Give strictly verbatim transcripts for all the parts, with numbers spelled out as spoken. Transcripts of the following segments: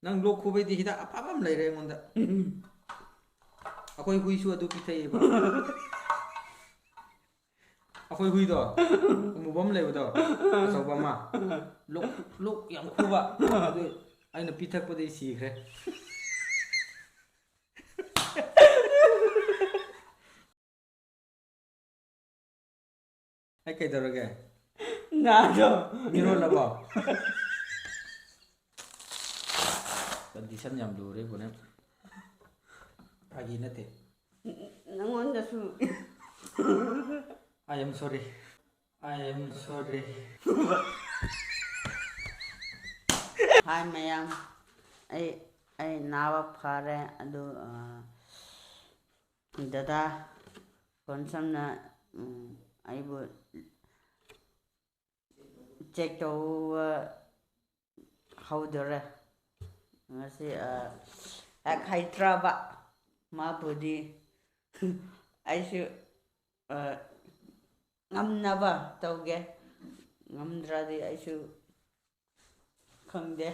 ꯅꯪ ꯂꯣꯛ ꯈꯨꯕꯩꯗꯤ ꯍꯤꯗꯥꯛ ꯑꯐꯕ ꯑꯃ ꯂꯩꯔꯦ ꯑꯩꯉꯣꯟꯗ꯫ ꯑꯩꯈꯣꯏ ꯍꯨꯏꯁꯨ ꯑꯗꯨ ꯄꯤꯊꯛꯑꯦꯕ꯫ ꯑꯩꯈꯣꯏ ꯍꯨꯏꯗꯣ, ꯑꯃꯨꯕ ꯑꯃ ꯂꯩꯕꯗꯣ, ꯑꯆꯧꯕ ꯑꯃ, ꯂꯣꯛ, ꯂꯣꯛ ꯌꯥꯝ ꯈꯨꯕ, ꯑꯗꯨ ꯑꯩꯅ ꯄꯤꯊꯛꯄꯗꯒꯤ ꯁꯤꯈ꯭ꯔꯦ꯫ ꯑꯩ ꯀꯩꯗꯧꯔꯒꯦ? ꯉꯥꯗꯣ꯫ ꯃꯤꯔꯣꯜꯂꯕꯣ? Condition ꯌꯥꯝ ꯂꯨꯔꯦ ꯕꯣꯅꯦ꯫ ꯐꯥꯒꯤ ꯅꯠꯇꯦ꯫ ꯅꯪꯉꯣꯟꯗꯁꯨ꯫ I am sorry. I am sorry. ꯍꯥꯏ ꯃꯌꯥꯝ, ꯑꯩ, ꯑꯩ ꯅꯥꯕ ꯐꯔꯦ꯫ ꯑꯗꯨ, ꯑ, ꯗꯗꯥ ꯀꯣꯟꯁꯝꯅ, ꯎꯝ, ꯑꯩꯕꯨ check ꯇꯧꯕ ꯍꯧꯗꯣꯔꯦ꯫ ꯉꯁꯤ, ꯑ, ꯍꯦꯛ ꯍꯩꯇ꯭ꯔꯕ ꯃꯥꯕꯨꯗꯤ ꯑꯩꯁꯨ, ꯑ, ꯉꯝꯅꯕ ꯇꯧꯒꯦ꯫ ꯉꯝꯗ꯭ꯔꯗꯤ ꯑꯩꯁꯨ ꯈꯪꯗꯦ꯫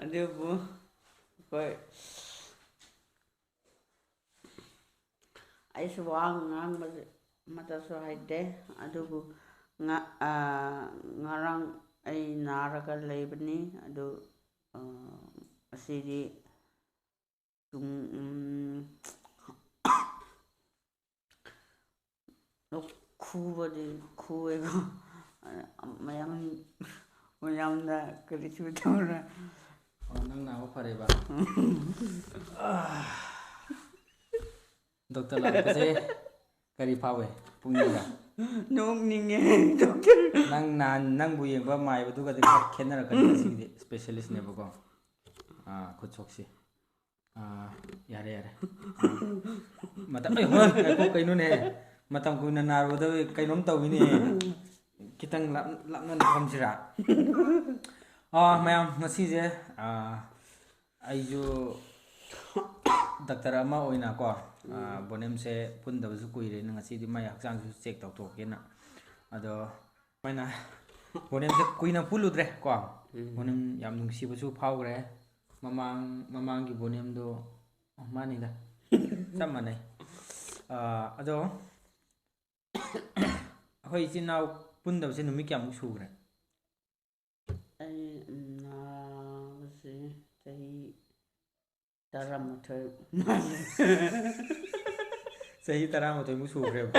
ꯑꯗꯨꯕꯨ ꯑꯩꯈꯣꯏ ꯑꯩꯁꯨ ꯋꯥ ꯉꯥꯡꯕꯁꯦ ꯑꯃꯠꯇꯁꯨ ꯍꯩꯇꯦ꯫ ꯑꯗꯨꯕꯨ ꯉ-, ꯑ, ꯉꯔꯥꯡ ꯑꯩ ꯅꯥꯔꯒ ꯂꯩꯕꯅꯤ꯫ ꯑꯗꯨ, ꯑ, ꯑꯁꯤꯗꯤ ꯇꯨꯡ, ꯎꯝ, ꯂꯣꯛ ꯈꯨꯕꯗꯤ ꯈꯨꯑꯦꯀꯣ꯫ ꯃꯌꯥꯝ, ꯃꯌꯥꯝꯅ ꯀꯔꯤꯁꯨ ꯇꯧꯔꯣꯏ꯫ ꯑꯣ, ꯅꯪ ꯅꯥꯕ ꯐꯔꯦꯕ? Doctor ꯂꯥꯛꯄꯁꯦ ꯀꯔꯤ ꯐꯥꯎꯏ ꯄꯨꯛꯅꯤꯡꯗ? ꯅꯣꯛꯅꯤꯡꯉꯦ, doctor꯫ ꯅꯪ ꯅꯍꯥꯟ ꯅꯪꯕꯨ ꯌꯦꯡꯕ ꯃꯥꯏꯕꯗꯨꯒꯗꯤ ꯈꯔ ꯈꯦꯠꯅꯔꯛꯀꯅꯤ ꯉꯁꯤꯒꯤꯗꯤ, specialistꯅꯦꯕꯀꯣ꯫ ꯑꯥ, ꯈꯨꯠꯁꯣꯛꯁꯤ꯫ ꯑꯥ, ꯌꯥꯔꯦ, ꯌꯥꯔꯦ꯫ ꯃꯇꯝ, ꯑꯩ, ꯍꯣꯏ, ꯉꯥꯏꯈꯣ, ꯀꯩꯅꯣꯅꯦ? ꯃꯇꯝ ꯀꯨꯏꯅ ꯅꯥꯔꯨꯗꯕꯩ ꯀꯩꯅꯣꯝ ꯇꯧꯋꯤꯅꯦ꯫ ꯈꯤꯇꯪ ꯂꯥꯞ-, ꯂꯥꯞꯅ ꯐꯝꯁꯤꯔꯥ? ꯑꯥ, ꯃꯌꯥꯝ, ꯉꯁꯤꯁꯦ, ꯑꯥ, ꯑꯩꯁꯨ doctor ꯑꯃ ꯑꯣꯏꯅꯀꯣ, ꯑꯥ, ꯕꯣꯅꯦꯝꯁꯦ ꯄꯨꯟꯗꯕꯁꯨ ꯀꯨꯏꯔꯦꯅ ꯉꯁꯤꯗꯤ ꯃꯥꯏ ꯍꯛꯆꯥꯡꯁꯨ check ꯇꯧꯊꯣꯛꯀꯦꯅ꯫ ꯑꯗꯣ ꯁꯨꯃꯥꯏꯅ ꯕꯣꯅꯦꯝꯁꯦ ꯀꯨꯏꯅ ꯄꯨꯜꯂꯨꯗ꯭ꯔꯦ ꯀꯣ꯫ ꯎꯝ꯫ ꯕꯣꯅꯦꯝ ꯌꯥꯝ ꯅꯨꯡꯁꯤꯕꯁꯨ ꯐꯥꯎꯈ꯭ꯔꯦ꯫ ꯃꯃꯥꯡ, ꯃꯃꯥꯡꯒꯤ ꯕꯣꯅꯦꯝꯗꯣ, ꯑꯣ, ꯃꯥꯅꯤꯗ꯫ ꯆꯞ ꯃꯥꯟꯅꯩ꯫ ꯑꯥ, ꯑꯗꯣ ꯑꯩꯈꯣꯏ ꯏꯆꯤꯟ ꯏꯅꯥꯎ ꯄꯨꯟꯗꯕꯁꯦ ꯅꯨꯃꯤꯠ ꯀꯌꯥꯃꯨꯛ ꯁꯨꯈ꯭ꯔꯦ? ꯑꯩ, ꯎꯝ, ꯅꯥꯕꯁꯦ ꯆꯍꯤ ꯇꯔꯥꯃꯥꯊꯣꯏ꯫ ꯆꯍꯤ ꯇꯔꯥꯃꯥꯊꯣꯏꯃꯨꯛ ꯁꯨꯈ꯭ꯔꯦꯕ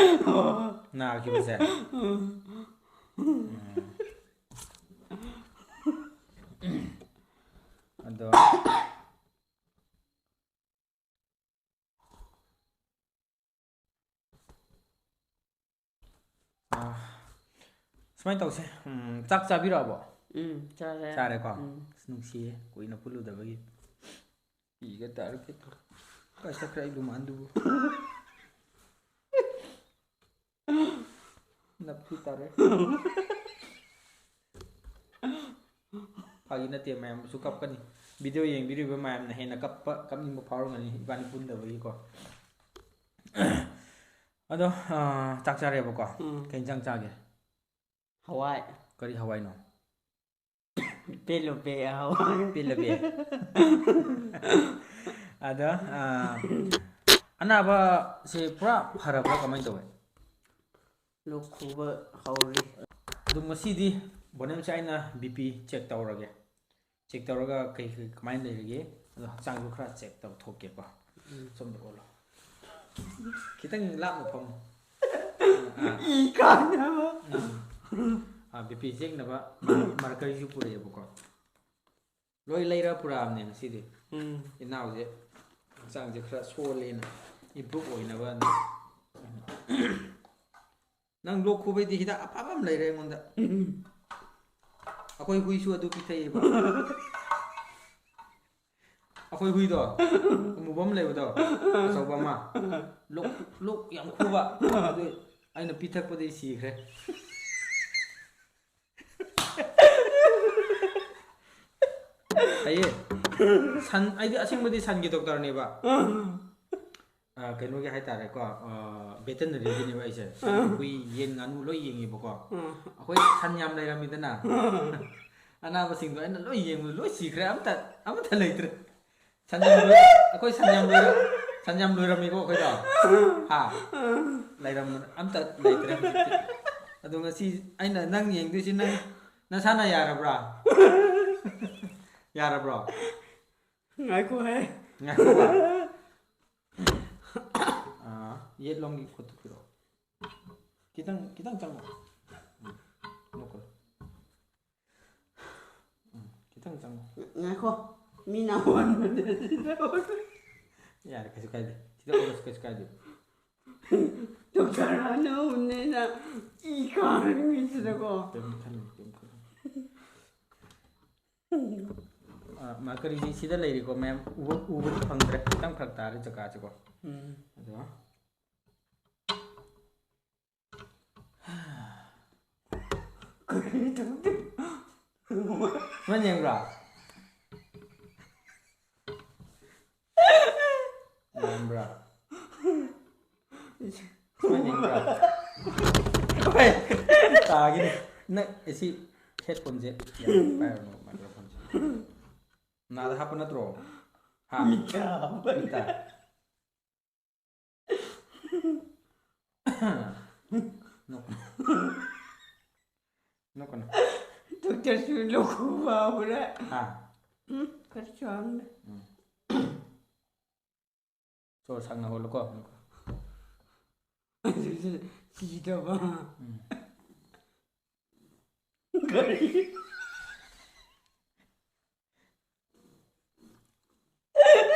ꯅꯥꯈꯤꯕꯁꯦ? ꯎꯝ꯫ ꯑꯗꯣ, ꯑꯥ, ꯁꯨꯃꯥꯏꯅ ꯇꯧꯁꯦ꯫ ꯎꯝ, ꯆꯥꯛ ꯆꯥꯕꯤꯔꯛꯑꯕꯣ? ꯎꯝ, ꯆꯥꯔꯦ꯫ ꯆꯥꯔꯦꯀꯣ? ꯎꯝ꯫ ꯑꯁ, ꯅꯨꯡꯁꯤꯌꯦ, ꯀꯨꯏꯅ ꯄꯨꯜꯂꯨꯗꯕꯒꯤ꯫ ꯄꯤꯒ ꯇꯥꯔꯛꯀꯦ꯫ ꯀꯥꯏ ꯆꯠꯈ꯭ꯔꯦ ꯑꯩ ꯂꯨꯃꯥꯟꯗꯨꯕꯨ? ꯅꯞꯁꯨ ꯇꯥꯔꯦ꯫ ꯐꯥꯒꯤ ꯅꯠꯇꯦ, ꯃꯌꯥꯝꯁꯨ ꯀꯞꯀꯅꯤ꯫ ꯚꯤꯗꯤꯑꯣ ꯌꯦꯡꯕꯤꯔꯤꯕ ꯃꯌꯥꯝꯅ ꯍꯦꯟꯅ ꯀꯞꯄ, ꯀꯞꯅꯤꯡꯕ ꯐꯥꯎꯔꯝꯒꯅꯤ ꯏꯕꯥꯅꯤ ꯄꯨꯟꯗꯕꯒꯤꯀꯣ꯫ ꯑꯗꯣ, ꯑꯥ, ꯆꯥꯛ ꯆꯥꯔꯦꯕꯀꯣ? ꯎꯝ꯫ ꯀꯩ ꯏꯟꯁꯥꯡ ꯆꯥꯒꯦ? ꯍꯋꯥꯏ꯫ ꯀꯔꯤ ꯍꯋꯥꯏꯅꯣ? ꯄꯦꯂꯣꯕꯦ ꯍꯋꯥꯏ꯫ ꯄꯦꯂꯣꯕꯦ꯫ ꯑꯗꯣ, ꯑꯥ, ꯑꯅꯥꯕꯁꯦ ꯄꯨꯔꯥ ꯐꯔꯕ꯭ꯔꯥ, ꯀꯃꯥꯏꯅ ꯇꯧꯋꯦ? ꯂꯣꯛ ꯈꯨꯕ ꯍꯧꯔꯤ꯫ ꯑꯗꯨ ꯉꯁꯤꯗꯤ ꯕꯣꯅꯦꯝꯁꯦ ꯑꯩꯅ ꯕꯤ ꯄꯤ ꯆꯦꯛ ꯇꯧꯔꯒꯦ꯫ ꯆꯦꯛ ꯇꯧꯔꯒ ꯀꯩ, ꯀꯩ, ꯀꯃꯥꯏꯅ ꯂꯩꯔꯤꯒꯦ, ꯑꯗꯣ ꯍꯛꯆꯥꯡꯁꯨ ꯈꯔ ꯆꯦꯛ ꯇꯧꯊꯣꯛꯀꯦꯀꯣ꯫ ꯎꯝ꯫ ꯁꯣꯝꯗ ꯑꯣꯜꯂꯣ꯫ ꯈꯤꯇꯪ ꯂꯥꯞꯅ ꯐꯝꯃꯨ꯫ ꯑꯥ꯫ ꯏ ꯀꯥꯅꯕ꯫ ꯎꯝ꯫ ꯑꯥ, ꯕꯤ ꯄꯤ ꯆꯦꯛꯅꯕ ꯃꯥꯔꯀꯔꯁꯨ ꯄꯨꯔꯛꯑꯦꯕꯀꯣ꯫ ꯂꯣꯏ ꯂꯩꯔ ꯄꯨꯔꯛꯑꯕꯅꯦ ꯉꯁꯤꯗꯤ꯫ ꯎꯝ꯫ ꯏꯅꯥꯎꯁꯦ ꯍꯛꯆꯥꯡꯁꯦ ꯈꯔ ꯁꯣꯜꯂꯦꯅ, ꯏꯝꯄ꯭ꯔꯨꯞ ꯑꯣꯏꯅꯕ꯫ ꯅꯪ ꯂꯣꯛ ꯈꯨꯕꯩꯗꯤ ꯍꯤꯗꯥꯛ ꯑꯐꯕ ꯑꯃ ꯂꯩꯔꯦ ꯑꯩꯉꯣꯟꯗ꯫ ꯑꯩꯈꯣꯏ ꯍꯨꯏꯁꯨ ꯑꯗꯨ ꯄꯤꯊꯛꯑꯦꯕ꯫ ꯑꯩꯈꯣꯏ ꯍꯨꯏꯗꯣ, ꯑꯃꯨꯕ ꯑꯃ ꯂꯩꯕꯗꯣ, ꯑꯆꯧꯕ ꯑꯃ, ꯂꯣꯛ, ꯂꯣꯛ ꯌꯥꯝ ꯈꯨꯕ꯫ ꯑꯗꯨ ꯑꯩꯅ ꯄꯤꯊꯛꯄꯗꯒꯤ ꯁꯤꯈ꯭ꯔꯦ꯫ ꯐꯩꯌꯦ꯫ ꯁꯟ, ꯑꯩꯗꯤ ꯑꯁꯦꯡꯕꯗꯤ ꯁꯟꯒꯤ ꯗꯣꯛꯇꯔꯅꯦꯕ꯫ ꯑ, ꯀꯩꯅꯣꯒꯤ ꯍꯥꯏꯇꯥꯔꯦꯀꯣ, ꯚꯦꯇꯅꯔꯤꯒꯤꯅꯦꯕ ꯑꯩꯁꯦ꯫ ꯍꯨꯏ, ꯌꯦꯟ, ꯉꯥꯅꯨ ꯂꯣꯏ ꯌꯦꯡꯉꯦꯕꯀꯣ꯫ ꯑꯩꯈꯣꯏ ꯁꯟ ꯌꯥꯝ ꯂꯩꯔꯝꯃꯤꯗꯅ꯫ ꯑꯅꯥꯕꯁꯤꯡꯗꯣ ꯑꯩꯅ ꯂꯣꯏ ꯌꯦꯡꯕꯗ ꯂꯣꯏ ꯁꯤꯈ꯭ꯔꯦ, ꯑꯝꯇ, ꯑꯃꯠꯇ ꯂꯩꯇ꯭ꯔꯦ꯫ ꯁꯟ ꯌꯥꯝ ꯂꯣꯏ-, ꯑꯩꯈꯣꯏ ꯁꯟ ꯌꯥꯝ ꯂꯣꯏꯔ-, ꯁꯟ ꯌꯥꯝ ꯂꯣꯏꯔꯝꯃꯤꯀꯣ ꯑꯩꯈꯣꯏꯗꯣ꯫ ꯍꯥ? ꯂꯩꯔꯝꯕꯅ ꯑꯝꯇ ꯂꯩꯇ꯭ꯔꯦ ꯍꯧꯖꯤꯛꯇꯤ꯫ ꯑꯗꯣ ꯉꯁꯤ ꯑꯩꯅ ꯅꯪ ꯌꯦꯡꯗꯣꯏꯁꯤ, ꯅꯪ ꯅꯁꯥꯅ ꯌꯥꯔꯕ꯭ꯔꯥ? ꯌꯥꯔꯕ꯭ꯔꯣ? ꯉꯥꯏꯈꯣꯍꯦ꯫ ꯉꯥꯏꯈꯣꯕ꯫ ꯑꯥ, ꯌꯦꯠꯂꯣꯝꯒꯤ ꯈꯨꯠꯇꯨ ꯄꯤꯔꯛꯑꯣ꯫ ꯈꯤꯇꯪ, ꯈꯤꯇꯪ ꯆꯪꯉꯣ꯫ ꯎꯝ, ꯅꯣꯛꯀꯅꯨ꯫ ꯎꯝ, ꯈꯤꯇꯪ ꯆꯪꯉꯣ꯫ ꯉꯥꯏꯈꯣ, ꯃꯤꯅ ꯍꯣꯟꯕꯗ ꯁꯤꯗ ꯌꯥꯔꯦ, ꯀꯩꯁꯨ ꯀꯥꯏꯗꯦ꯫ ꯁꯤꯗ ꯑꯣꯜꯂꯁꯨ ꯀꯩꯁꯨ ꯀꯥꯏꯗꯦ꯫ Doctor ꯑꯅꯧꯕꯅꯤꯅ E ꯀꯥꯔꯤꯉꯩꯁꯤꯗꯀꯣ꯫ ꯀꯩꯝ ꯈꯜꯂꯨꯅꯨ, ꯀꯩꯝ ꯈꯜꯂꯨꯅꯨ꯫ ꯑꯥ, ꯃꯥ ꯀꯔꯤꯁꯤ ꯁꯤꯗ ꯂꯩꯔꯤꯀꯣ, ꯃꯌꯥꯝ ꯎꯕ, ꯎꯕꯗꯤ ꯐꯪꯗ꯭ꯔꯦ꯫ ꯈꯤꯇꯪ ꯐꯔꯛ ꯇꯥꯔꯦ ꯖꯒꯥꯁꯦꯀꯣ꯫ ꯎꯝ꯫ ꯑꯗꯣ ꯀꯔꯤ ꯇꯧꯗꯦ? ꯁꯨꯃꯥꯏꯅ ꯌꯦꯡꯕ꯭ꯔꯥ? ꯌꯦꯡꯕ꯭ꯔꯥ? ꯁꯨꯃꯥꯏꯅ ꯌꯦꯡꯕ꯭ꯔꯥ? ꯍꯣꯏ, ꯇꯥꯒꯤꯅꯤ꯫ ꯅꯪ ꯑꯁꯤ headphoneꯁꯦ ꯌꯥꯝ ꯄꯥꯏꯔꯨꯅꯨ, microphoneꯁꯦ꯫ ꯅꯥꯗ ꯍꯥꯞꯄ ꯅꯠꯇ꯭ꯔꯣ? ꯍꯥ? ꯃꯤꯠꯇ ꯍꯥꯞꯄ꯫ ꯃꯤꯠꯇ? ꯅꯣꯛꯀꯅꯨ꯫ ꯅꯣꯛꯀꯅꯨ꯫ ꯗꯣꯛꯇꯔꯁꯨ ꯂꯣꯛ ꯈꯨꯕ ꯍꯧꯔꯦ꯫ ꯍꯥ? ꯎꯝ, ꯀꯔꯤꯁꯨ ꯍꯥꯡꯗꯦ꯫ ꯎꯝ꯫ ꯁꯣꯔ ꯁꯥꯡꯅ ꯍꯣꯜꯂꯨꯀꯣ꯫ ꯁꯤꯗꯕ꯫ ꯎꯝ꯫ ꯀꯔꯤ?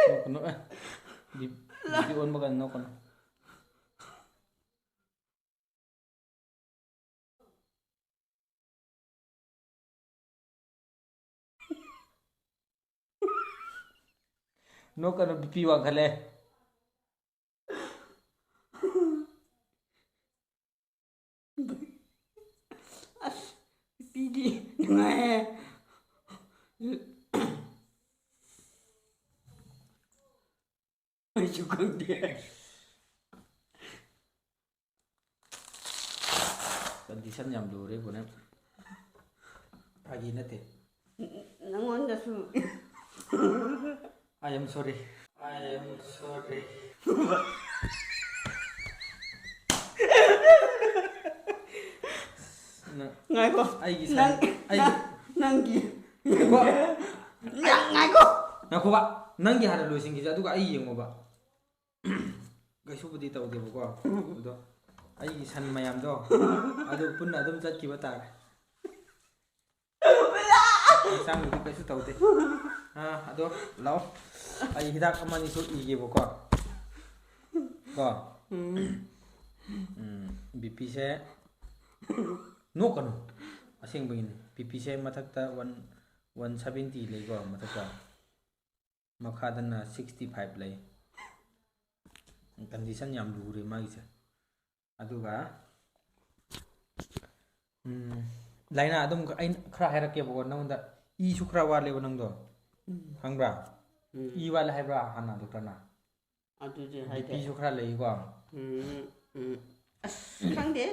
ꯅꯣꯛꯀꯅꯨ, ꯑꯦ꯫ ꯕꯤ-, BP ꯑꯣꯟꯕ ꯀꯥꯟꯗ ꯅꯣꯛꯀꯅꯨ꯫ ꯅꯣꯛꯀꯅꯨ, BP ꯋꯥꯡꯈꯠꯂꯦ꯫ ꯑꯁ, BPꯗꯤ ꯅꯨꯡꯉꯥꯏꯌꯦ꯫ ꯑꯩꯁꯨ ꯈꯪꯗꯦ꯫ Condition ꯌꯥꯝ ꯂꯨꯔꯦ ꯕꯣꯅꯦ꯫ ꯐꯥꯒꯤ ꯅꯠꯇꯦ꯫ ꯅꯪꯉꯣꯟꯗꯁꯨ꯫ I am sorry. I am sorry. ꯅꯪ ꯉꯥꯏꯈꯣ꯫ ꯑꯩꯒꯤ ꯁꯟ-, ꯅꯪ-, ꯑꯩꯒꯤ ꯅꯪ-, ꯅꯪꯒꯤ꯫ ꯉꯥꯏꯈꯣ꯫ ꯅꯪ ꯉꯥꯏꯈꯣ꯫ ꯉꯥꯏꯈꯣꯕ꯫ ꯅꯪꯒꯤ ꯍꯥꯟꯅ ꯂꯣꯏꯁꯤꯟꯈꯤꯁꯦ, ꯑꯗꯨꯒ ꯑꯩ ꯌꯦꯡꯉꯣꯕ꯫ ꯀꯩꯁꯨꯕꯨꯗꯤ ꯇꯧꯗꯦꯕꯀꯣ꯫ ꯑꯗꯣ ꯑꯩꯒꯤ ꯁꯟ ꯃꯌꯥꯝꯗꯣ ꯑꯗꯨ ꯄꯨꯟꯅ ꯑꯗꯨꯝ ꯆꯠꯈꯤꯕ ꯇꯥꯔꯦ꯫ ꯍꯛꯆꯥꯡꯕꯨꯗꯤ ꯀꯩꯁꯨ ꯇꯧꯗꯦ꯫ ꯑꯥ, ꯑꯗꯣ ꯂꯥꯛꯑꯣ꯫ ꯑꯩ ꯍꯤꯗꯥꯛ ꯑꯃ ꯑꯅꯤꯁꯨ ꯏꯒꯦꯕꯀꯣ꯫ ꯀꯣ꯫ ꯎꯝ꯫ ꯎꯝ, ꯕꯤꯄꯤꯁꯦ, ꯅꯣꯛꯀꯅꯨ꯫ ꯑꯁꯦꯡꯕꯒꯤꯅꯤ꯫ ꯕꯤꯄꯤꯁꯦ ꯃꯊꯛꯇ one, one seventy ꯂꯩꯀꯣ, ꯃꯊꯛꯇ꯫ ꯃꯈꯥꯗꯅ sixty five ꯂꯩ꯫ Condition ꯌꯥꯝ ꯂꯨꯔꯦ ꯃꯥꯒꯤꯁꯦ꯫ ꯑꯗꯨꯒ, ꯎꯝ, ꯂꯥꯏꯅꯥ ꯑꯗꯨꯝ ꯑꯩꯅ ꯈꯔ ꯍꯥꯏꯔꯛꯀꯦꯕꯀꯣ, ꯅꯉꯣꯟꯗ ꯏꯁꯨ ꯈꯔ ꯋꯥꯠꯂꯦꯕ ꯅꯪꯗꯣ꯫ ꯎꯝ꯫ ꯈꯪꯕ꯭ꯔꯥ? ꯎꯝ꯫ ꯏ ꯋꯥꯠꯂꯦ ꯍꯥꯏꯕ꯭ꯔꯥ ꯍꯥꯟꯅ ꯗꯣꯛꯇꯔꯅ? ꯑꯗꯨꯗꯤ ꯍꯥꯏꯗꯦ꯫ ꯕꯤꯄꯤꯁꯨ ꯈꯔ ꯂꯩꯀꯣ꯫ ꯎꯝ, ꯎꯝ꯫ ꯑꯁ, ꯈꯪꯗꯦ꯫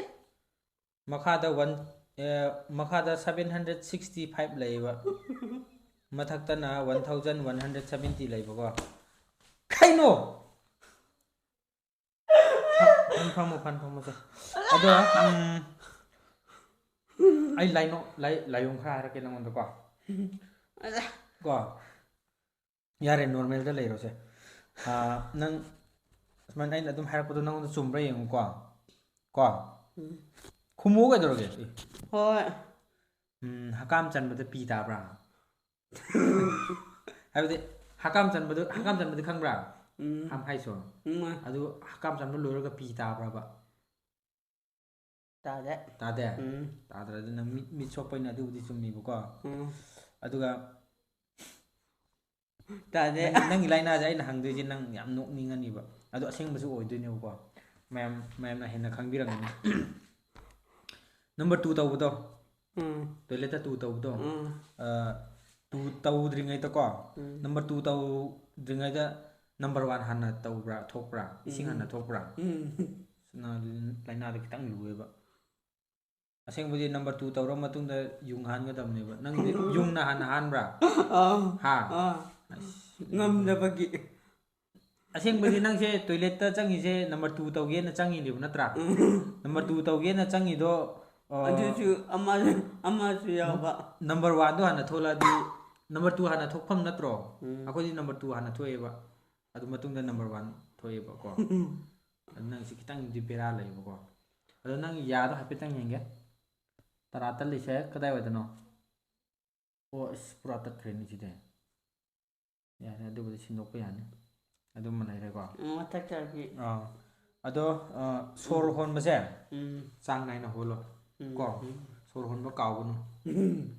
ꯃꯈꯥꯗ one, ꯑꯦ, ꯃꯈꯥꯗ seven hundred sixty five ꯂꯩꯌꯦꯕ꯫ ꯃꯊꯛꯇꯅ one thousand one hundred seventy ꯂꯩꯕꯀꯣ꯫ ꯀꯩꯅꯣ? ꯐꯝ-, ꯐꯝ-, ꯐꯝꯃꯣ, ꯐꯝ-, ꯐꯝꯃꯣꯁꯦ꯫ ꯑꯗꯣ, ꯎꯝ, ꯑꯩ ꯂꯥꯏꯅꯣ-, ꯂꯥꯏ-, ꯂꯥꯏꯑꯣꯡ ꯈꯔ ꯍꯥꯏꯔꯛꯀꯦ ꯅꯉꯣꯟꯗꯀꯣ꯫ ꯀꯣ꯫ ꯌꯥꯔꯦ, normalꯗ ꯂꯩꯔꯣꯁꯦ꯫ ꯑꯥ, ꯅꯪ ꯁꯨꯃꯥꯏꯅ ꯑꯩꯅ ꯑꯗꯨꯝ ꯍꯥꯏꯔꯛꯄꯗꯣ ꯅꯪꯉꯣꯟꯗ ꯆꯨꯝꯕ꯭ꯔꯥ ꯌꯦꯡꯉꯨꯀꯣ꯫ ꯀꯣ? ꯎꯝ꯫ ꯈꯨꯝꯃꯨ ꯀꯩꯗꯧꯔꯒꯦ? ꯑꯦ꯫ ꯍꯣꯏ꯫ ꯎꯝ, ꯍꯀꯥꯝ ꯆꯟꯕꯗ ꯄꯤ ꯇꯥꯕ꯭ꯔꯥ? ꯍꯥꯏꯕꯗꯤ ꯍꯀꯥꯝ ꯆꯟꯕꯗꯨ, ꯍꯀꯥꯝ ꯆꯟꯕꯗꯤ ꯈꯪꯕ꯭ꯔꯥ? ꯎꯝ꯫ ꯍꯥꯝ ꯍꯥꯏꯁꯣ? ꯎꯝ꯫ ꯑꯗꯨ ꯍꯀꯥꯝ ꯆꯟꯕ ꯂꯣꯏꯔꯒ ꯄꯤ ꯇꯥꯕ꯭ꯔꯕ? ꯇꯥꯗꯦ꯫ ꯇꯥꯗꯦ? ꯎꯝ꯫ ꯇꯥꯗ꯭ꯔꯗꯤ ꯅꯪ ꯃꯤꯠ, ꯃꯤꯠ ꯁꯣꯛꯄꯩꯅꯦ, ꯑꯗꯨꯕꯨꯗꯤ ꯆꯨꯝꯃꯤꯕꯀꯣ꯫ ꯎꯝ꯫ ꯑꯗꯨꯒ ꯇꯥꯗꯦ꯫ ꯅꯪ, ꯅꯪꯒꯤ ꯂꯥꯏꯅꯥꯁꯦ ꯑꯩꯅ ꯍꯪꯗꯣꯏꯁꯦ ꯅꯪ ꯌꯥꯝ ꯅꯣꯛꯅꯤꯡꯉꯅꯤꯕ꯫ ꯑꯗꯣ ꯑꯁꯦꯡꯕꯁꯨ ꯑꯣꯏꯗꯣꯏꯅꯦꯕꯀꯣ꯫ ꯃꯌꯥꯝ, ꯃꯌꯥꯝꯅ ꯍꯦꯟꯅ ꯈꯪꯕꯤꯔꯝꯒꯅꯤ꯫ Number two ꯇꯧꯕꯗꯣ꯫ ꯎꯝ꯫ Toiletꯇ two ꯇꯧꯕꯗꯣ꯫ ꯎꯝ꯫ ꯑ, two ꯇꯧꯗ꯭ꯔꯤꯉꯩꯗꯀꯣ꯫ ꯎꯝ꯫ Number two ꯇꯧꯗ꯭ꯔꯤꯉꯩꯗ ꯅꯝꯕꯔ ꯋꯥꯟ ꯍꯥꯟꯅ ꯇꯧꯕ꯭ꯔꯥ, ꯊꯣꯛꯄ꯭ꯔꯥ? ꯏꯁꯤꯡ ꯍꯥꯟꯅ ꯎꯝ꯫ ꯊꯣꯛꯄ꯭ꯔꯥ? ꯎꯝ꯫ ꯑꯁ, ꯅꯪ ꯑꯗꯨꯗꯤ ꯂꯥꯏꯅꯥꯗꯣ ꯈꯤꯇꯪ ꯂꯨꯑꯦꯕ꯫ ꯑꯁꯦꯡꯕꯗꯤ ꯅꯝꯕꯔ ꯇꯨ ꯇꯧꯔ ꯃꯇꯨꯡꯗ ꯌꯨꯡ ꯍꯥꯟꯒꯗꯕꯅꯦꯕ꯫ ꯅꯪꯗꯤ ꯌꯨꯡꯅ ꯍꯥꯟꯅ ꯍꯥꯟꯕ꯭ꯔꯥ? ꯑꯥ꯫ ꯍꯥ? ꯑꯥ꯫ ꯑꯁ꯫ ꯉꯝꯗꯕꯒꯤ꯫ ꯑꯁꯦꯡꯕꯗꯤ ꯅꯪꯁꯦ ꯇꯣꯏꯂꯦꯠꯇ ꯆꯪꯉꯤꯁꯦ ꯅꯝꯕꯔ ꯇꯨ ꯇꯧꯒꯦꯅ ꯆꯪꯉꯤꯅꯦꯕ, ꯅꯠꯇ꯭ꯔꯥ? ꯎꯝ꯫ ꯅꯝꯕꯔ ꯇꯨ ꯇꯧꯒꯦꯅ ꯆꯪꯉꯤꯗꯣ, ꯑ, ꯑꯗꯨꯁꯨ ꯑꯃ-, ꯑꯃꯁꯨ ꯌꯥꯎꯕ꯫ ꯅꯝꯕꯔ ꯋꯥꯟꯗꯣ ꯍꯥꯟꯅ ꯊꯣꯛꯂꯛꯑꯗꯤ ꯅꯝꯕꯔ ꯇꯨ ꯍꯥꯟꯅ ꯊꯣꯛꯐꯝ ꯅꯠꯇ꯭ꯔꯣ? ꯎꯝ꯫ ꯑꯩꯈꯣꯏꯗꯤ ꯅꯝꯕꯔ ꯇꯨ ꯍꯥꯟꯅ ꯊꯣꯛꯑꯦꯕ꯫ ꯑꯗꯨ ꯃꯇꯨꯡꯗ ꯅꯝꯕꯔ ꯋꯥꯟ ꯊꯣꯛꯑꯦꯕꯀꯣ꯫ ꯑꯗꯨ ꯅꯪꯁꯤ ꯈꯤꯇꯪꯗꯤ ꯕꯦꯔꯥ ꯂꯩꯌꯦꯕꯀꯣ꯫ ꯑꯗꯣ ꯅꯪ ꯌꯥꯗꯣ ꯍꯥꯏꯐꯦꯠꯇꯪ ꯌꯦꯡꯒꯦ꯫ ꯇꯔꯥ ꯇꯠꯂꯤꯁꯦ ꯀꯗꯥꯏꯋꯥꯏꯗꯅꯣ? ꯑꯣ, ꯑꯁ, ꯄꯨꯔꯥ ꯇꯠꯈ꯭ꯔꯦꯅꯦ ꯁꯤꯗꯤ꯫ ꯌꯥꯔꯦ, ꯑꯗꯨꯕꯨꯗꯤ ꯁꯤꯟꯗꯣꯛꯄ ꯌꯥꯅꯤ꯫ ꯑꯗꯨꯃ ꯂꯩꯔꯦꯀꯣ꯫ ꯎꯝ, ꯃꯊꯛꯇꯒꯤ꯫ ꯑꯥ꯫ ꯑꯗꯣ, ꯑ, ꯁꯣꯔ ꯎꯝ꯫ ꯍꯣꯟꯕꯁꯦ ꯎꯝ꯫ ꯆꯥꯡ ꯅꯥꯏꯅ ꯍꯣꯜꯂꯣ꯫ ꯎꯝ, ꯀꯣ? ꯎꯝ꯫ ꯁꯣꯔ ꯍꯣꯟꯕ ꯀꯥꯎꯒꯅꯨ꯫ ꯎꯝ꯫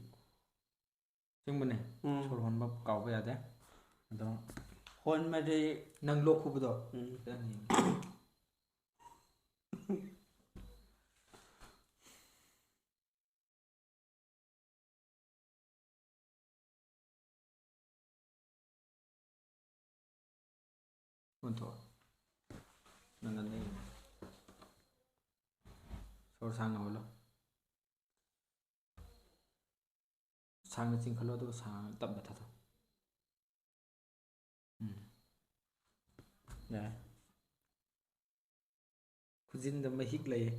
ꯑꯁꯦꯡꯕꯅꯦ꯫ ꯎꯝ꯫ ꯁꯣꯔ ꯍꯣꯟꯕ ꯀꯥꯎꯕ ꯌꯥꯗꯦ꯫ ꯑꯗꯣ ꯍꯣꯟꯕꯗꯤ ꯅꯪ ꯂꯣꯛ ꯈꯨꯕꯗꯣ ꯎꯝ꯫ ꯈꯤꯇꯪ ꯌꯦꯡꯒꯦ꯫ ꯑꯣꯟꯊꯣꯛꯑꯣ꯫ ꯅꯪ ꯅꯪ ꯌꯦꯡꯉꯣ꯫ ꯁꯣꯔ ꯁꯥꯡꯅ ꯍꯣꯜꯂꯣ꯫ ꯁꯥꯡꯅ ꯆꯤꯡꯈꯠꯂꯣ, ꯑꯗꯨꯒ ꯁꯥꯡꯅ ꯇꯞꯅ ꯊꯥꯗꯧ꯫ ꯎꯝ꯫ ꯌꯥꯔꯦ꯫ ꯈꯨꯖꯤꯟꯗ ꯃꯍꯤꯛ ꯂꯩꯌꯦ꯫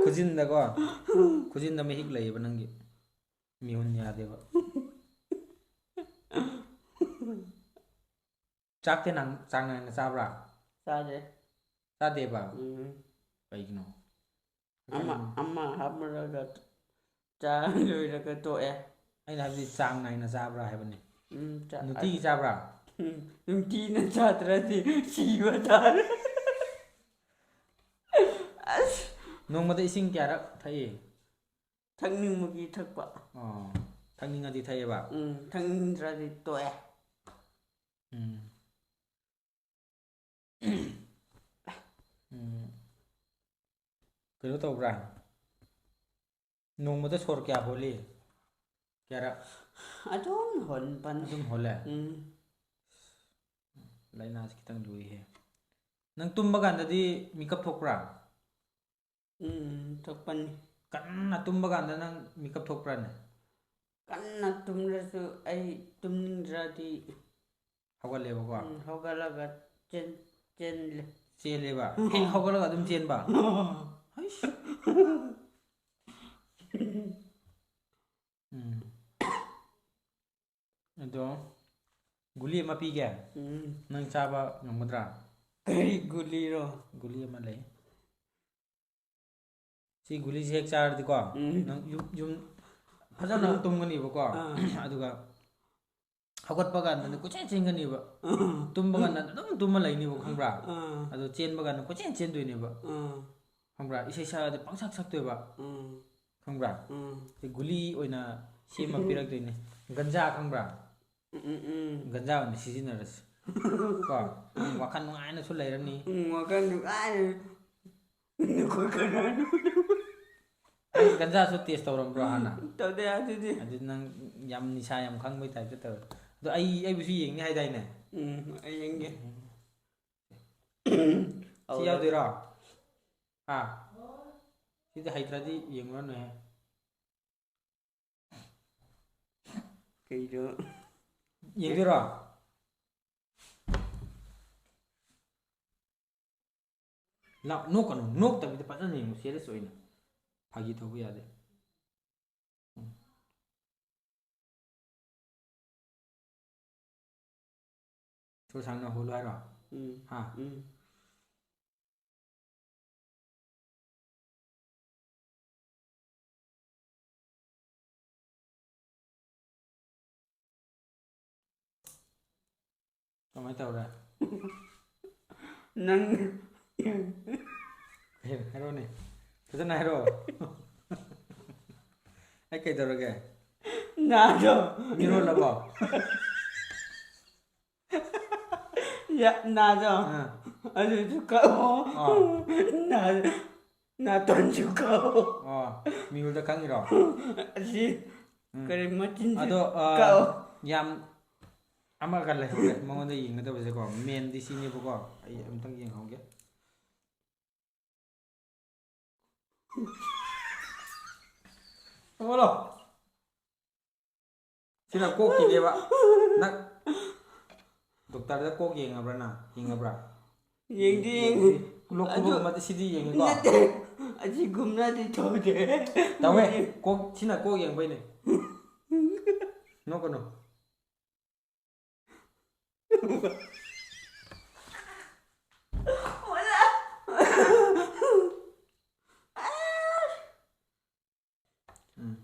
ꯈꯨꯖꯤꯟꯗꯀꯣ, ꯈꯨꯖꯤꯟꯗ ꯃꯍꯤꯛ ꯂꯩꯌꯦꯕ ꯅꯪꯒꯤ꯫ ꯃꯤꯍꯨꯟ ꯌꯥꯗꯦꯕ꯫ ꯆꯥꯛꯇꯤ ꯅꯪ ꯆꯥꯡ ꯅꯥꯏꯅ ꯆꯥꯕ꯭ꯔꯥ? ꯆꯥꯗꯦ꯫ ꯆꯥꯗꯦꯕ? ꯎꯝ꯫ ꯀꯩꯒꯤꯅꯣ? ꯑꯃ, ꯎꯝ꯫ ꯑꯃ ꯍꯥꯞꯄꯨꯔꯒ ꯆꯥ ꯂꯣꯏꯔꯒ ꯇꯣꯛꯑꯦ꯫ ꯑꯩꯅ ꯍꯥꯏꯕꯗꯤ ꯆꯥꯡ ꯅꯥꯏꯅ ꯆꯥꯕ꯭ꯔꯥ ꯍꯥꯏꯕꯅꯤ꯫ ꯎꯝ, ꯆꯥ-, ꯅꯨꯡꯇꯤꯒꯤ ꯆꯥꯕ꯭ꯔꯥ? ꯎꯝ, ꯅꯨꯡꯇꯤꯅ ꯆꯥꯗ꯭ꯔꯗꯤ ꯁꯤꯕ ꯇꯥꯔꯦ꯫ ꯑꯁ꯫ ꯅꯣꯡꯃꯗ ꯏꯁꯤꯡ ꯀꯌꯥꯔꯛ ꯊꯛꯏ? ꯊꯛꯅꯤꯡꯕꯒꯤ ꯊꯛꯄ꯫ ꯑꯣ, ꯊꯛꯅꯤꯡꯉꯗꯤ ꯊꯛꯑꯦꯕ? ꯎꯝ, ꯊꯛꯅꯤꯡꯗ꯭ꯔꯗꯤ ꯇꯣꯛꯑꯦ꯫ ꯎꯝ꯫ ꯎꯝ꯫ ꯀꯩꯅꯣ ꯇꯧꯕ꯭ꯔꯥ? ꯅꯣꯡꯃꯗ ꯁꯣꯔ ꯀꯌꯥ ꯍꯣꯜꯂꯤ? ꯀꯌꯥꯔꯛ? ꯑꯗꯨꯝ ꯍꯣꯟꯕꯅꯤ꯫ ꯑꯗꯨꯝ ꯍꯣꯜꯂꯦ? ꯎꯝ꯫ ꯂꯥꯏꯅꯥꯁꯤ ꯈꯤꯇꯪ ꯂꯨꯏꯍꯦ꯫ ꯅꯪ ꯇꯨꯝꯕ ꯀꯥꯟꯗꯗꯤ ꯃꯤꯀꯞ ꯊꯣꯛꯄ꯭ꯔꯥ? ꯎꯝ, ꯊꯣꯛꯄꯅꯤ꯫ ꯀꯟꯅ ꯇꯨꯝꯕ ꯀꯥꯟꯗ ꯅꯪ ꯃꯤꯀꯞ ꯊꯣꯛꯄ꯭ꯔꯥꯅꯦ? ꯀꯟꯅ ꯇꯨꯝꯂꯁꯨ ꯑꯩ ꯇꯨꯝꯅꯤꯡꯗ꯭ꯔꯗꯤ ꯍꯧꯒꯠꯂꯦꯕꯀꯣ? ꯎꯝ, ꯍꯧꯒꯠꯂꯒ ꯆꯦꯟ-, ꯆꯦꯜꯂꯦ꯫ ꯆꯦꯜꯂꯦꯕ? ꯍꯦꯛ ꯍꯧꯒꯠꯂꯒ ꯑꯗꯨꯝ ꯆꯦꯟꯕ? ꯍꯩꯁ! ꯎꯝ꯫ ꯑꯗꯣ ꯒꯨꯂꯤ ꯑꯃ ꯄꯤꯒꯦ꯫ ꯎꯝ꯫ ꯅꯪ ꯆꯥꯕ ꯉꯝꯒꯗ꯭ꯔꯥ? ꯀꯔꯤ ꯒꯨꯂꯤꯔꯣ? ꯒꯨꯂꯤ ꯑꯃ ꯂꯩ꯫ ꯁꯤ ꯒꯨꯂꯤꯁꯦ ꯍꯦꯛ ꯆꯥꯔꯗꯤꯀꯣ, ꯎꯝ꯫ ꯅꯪ ꯌꯨꯝ, ꯌꯨꯝ ꯐꯖꯅ ꯇꯨꯝꯒꯅꯤꯕꯀꯣ꯫ ꯑꯥ꯫ ꯑꯗꯨꯒ ꯍꯧꯒꯠꯄ ꯀꯥꯟꯗꯅ ꯀꯣꯏꯆꯦꯟ ꯆꯦꯟꯒꯅꯤꯕ꯫ ꯑꯥ꯫ ꯇꯨꯝꯕ ꯀꯥꯟꯗ ꯑꯗꯨꯝ ꯇꯨꯝꯃ ꯂꯩꯅꯤꯕ, ꯈꯪꯕ꯭ꯔꯥ? ꯑꯥ꯫ ꯑꯗꯣ ꯆꯦꯟꯕ ꯀꯥꯟꯗ ꯀꯣꯏꯆꯦꯟ ꯆꯦꯟꯗꯣꯏꯅꯦꯕ꯫ ꯑꯥ꯫ ꯈꯪꯕ꯭ꯔꯥ? ꯏꯁꯩ ꯁꯛꯑꯗꯤ ꯄꯪꯁꯛ ꯁꯛꯇꯣꯏꯕ꯫ ꯎꯝ꯫ ꯈꯪꯕ꯭ꯔꯥ? ꯎꯝ꯫ ꯁꯤ ꯒꯨꯂꯤ ꯑꯣꯏꯅ ꯁꯦꯝꯃ ꯄꯤꯔꯛꯇꯣꯏꯅꯦ꯫ ꯒꯟꯖꯥ ꯈꯪꯕ꯭ꯔꯥ? ꯎꯝ, ꯎꯝ, ꯎꯝ꯫ ꯒꯟꯖꯥ ꯑꯣꯏꯅ ꯁꯤꯖꯤꯟꯅꯔꯁꯤ꯫ ꯀꯣ? ꯅꯪ ꯋꯥꯈꯜ ꯅꯨꯡꯉꯥꯏꯅꯁꯨ ꯂꯩꯔꯅꯤ꯫ ꯎꯝ, ꯋꯥꯈꯜ ꯅꯨꯡꯉꯥꯏꯅ꯫ ꯅꯈꯣꯏ ꯀꯅꯥꯅꯣ? ꯅꯪ ꯒꯟꯖꯥꯁꯨ ꯇꯦꯁ ꯇꯧꯔꯝꯕ꯭ꯔꯣ ꯍꯥꯟꯅ? ꯇꯧꯗꯦ ꯑꯗꯨꯗꯤ꯫ ꯑꯗꯨꯗꯤ ꯅꯪ ꯌꯥꯝ ꯅꯤꯁꯥ ꯌꯥꯝ ꯈꯪꯕꯩ ꯇꯥꯏꯞꯇ ꯇꯧꯋꯦ꯫ ꯑꯗꯣ ꯑꯩ, ꯑꯩꯕꯨꯁꯨ ꯌꯦꯡꯅꯤ ꯍꯥꯏꯗꯥꯏꯅꯦ? ꯎꯝ, ꯑꯩ ꯌꯦꯡꯒꯦ꯫ ꯁꯤ ꯌꯥꯎꯗꯣꯏꯔꯣ? ꯍꯥ? ꯁꯤꯗꯤ ꯍꯩꯇ꯭ꯔꯗꯤ ꯌꯦꯡꯉꯨꯔꯅꯨꯍꯦ꯫ ꯀꯩꯅꯣ? ꯌꯦꯡꯗꯣꯏꯔꯣ? ꯂꯥꯎ, ꯅꯣꯛꯀꯅꯨ, ꯅꯣꯛꯇꯕꯤꯗ ꯐꯖꯅ ꯌꯦꯡꯉꯨ, ꯁꯦꯔꯤꯌꯁ ꯑꯣꯏꯅ꯫ ꯐꯥꯒꯤ ꯇꯧꯕ ꯌꯥꯗꯦ꯫ ꯎꯝ꯫ ꯁꯣꯔ ꯁꯥꯡꯅ ꯍꯣꯜꯂꯨ ꯍꯥꯏꯔꯣ? ꯎꯝ꯫ ꯍꯥ? ꯎꯝ꯫ ꯀꯃꯥꯏꯅ ꯇꯧꯔꯦ? ꯅꯪ꯫ ꯍꯦ, ꯍꯥꯏꯔꯣꯅꯦ꯫ ꯐꯖꯅ ꯍꯥꯏꯔꯣ꯫ ꯑꯩ ꯀꯩꯗꯧꯔꯒꯦ? ꯅꯥꯗꯣ꯫ ꯃꯤꯔꯣꯜꯂꯕꯣ? ꯌꯥ, ꯅꯥꯗꯣ꯫ ꯑꯥ꯫ ꯑꯗꯨꯁꯨ ꯀꯛꯑꯣ꯫ ꯑꯥ꯫ ꯅꯥ-, ꯅꯥꯇꯣꯟꯁꯨ ꯀꯛꯑꯣ꯫ ꯑꯣ, ꯃꯤꯍꯨꯜꯗ ꯈꯪꯉꯤꯔꯣ? ꯑꯁꯤ ꯎꯝ꯫ ꯀꯔꯤ ꯃꯆꯤꯟ ꯑꯗꯣ ꯑ, ꯀꯛꯑꯣ꯫ ꯌꯥꯝ ꯑꯃꯒ ꯂꯩꯍꯧꯔꯦ ꯃꯉꯣꯟꯗ ꯌꯦꯡꯒꯗꯕꯁꯦꯀꯣ꯫ ꯃꯦꯟꯗꯤ ꯁꯤꯅꯦꯕꯀꯣ꯫ ꯑꯩ ꯑꯝꯇꯪ ꯌꯦꯡꯍꯧꯒꯦ꯫ ꯍꯧꯒꯠꯂꯣ꯫ ꯁꯤꯅ ꯀꯣꯛꯀꯤꯅꯦꯕ꯫ ꯅꯪ ꯗꯣꯛꯇꯔꯗ ꯀꯣꯛ ꯌꯦꯡꯉꯕ꯭ꯔꯥ ꯅꯪ? ꯌꯦꯡꯉꯕ꯭ꯔꯥ? ꯌꯦꯡꯗꯤ ꯌꯦꯡꯉꯤ꯫ ꯀꯨꯂꯣꯛ ꯑꯗꯨ ꯀꯨꯂꯣꯛ ꯑꯃꯗꯤ ꯁꯤꯗꯤ ꯌꯦꯡꯉꯤꯀꯣ꯫ ꯅꯠꯇꯦ, ꯑꯁꯤꯒꯨꯝꯅꯗꯤ ꯇꯧꯗꯦ꯫ ꯇꯧꯋꯦ꯫ ꯀꯣꯛ ꯁꯤꯅ ꯀꯣꯛ ꯌꯦꯡꯕꯩꯅꯦ꯫ ꯅꯣꯛꯀꯅꯨ꯫ ꯎꯝ꯫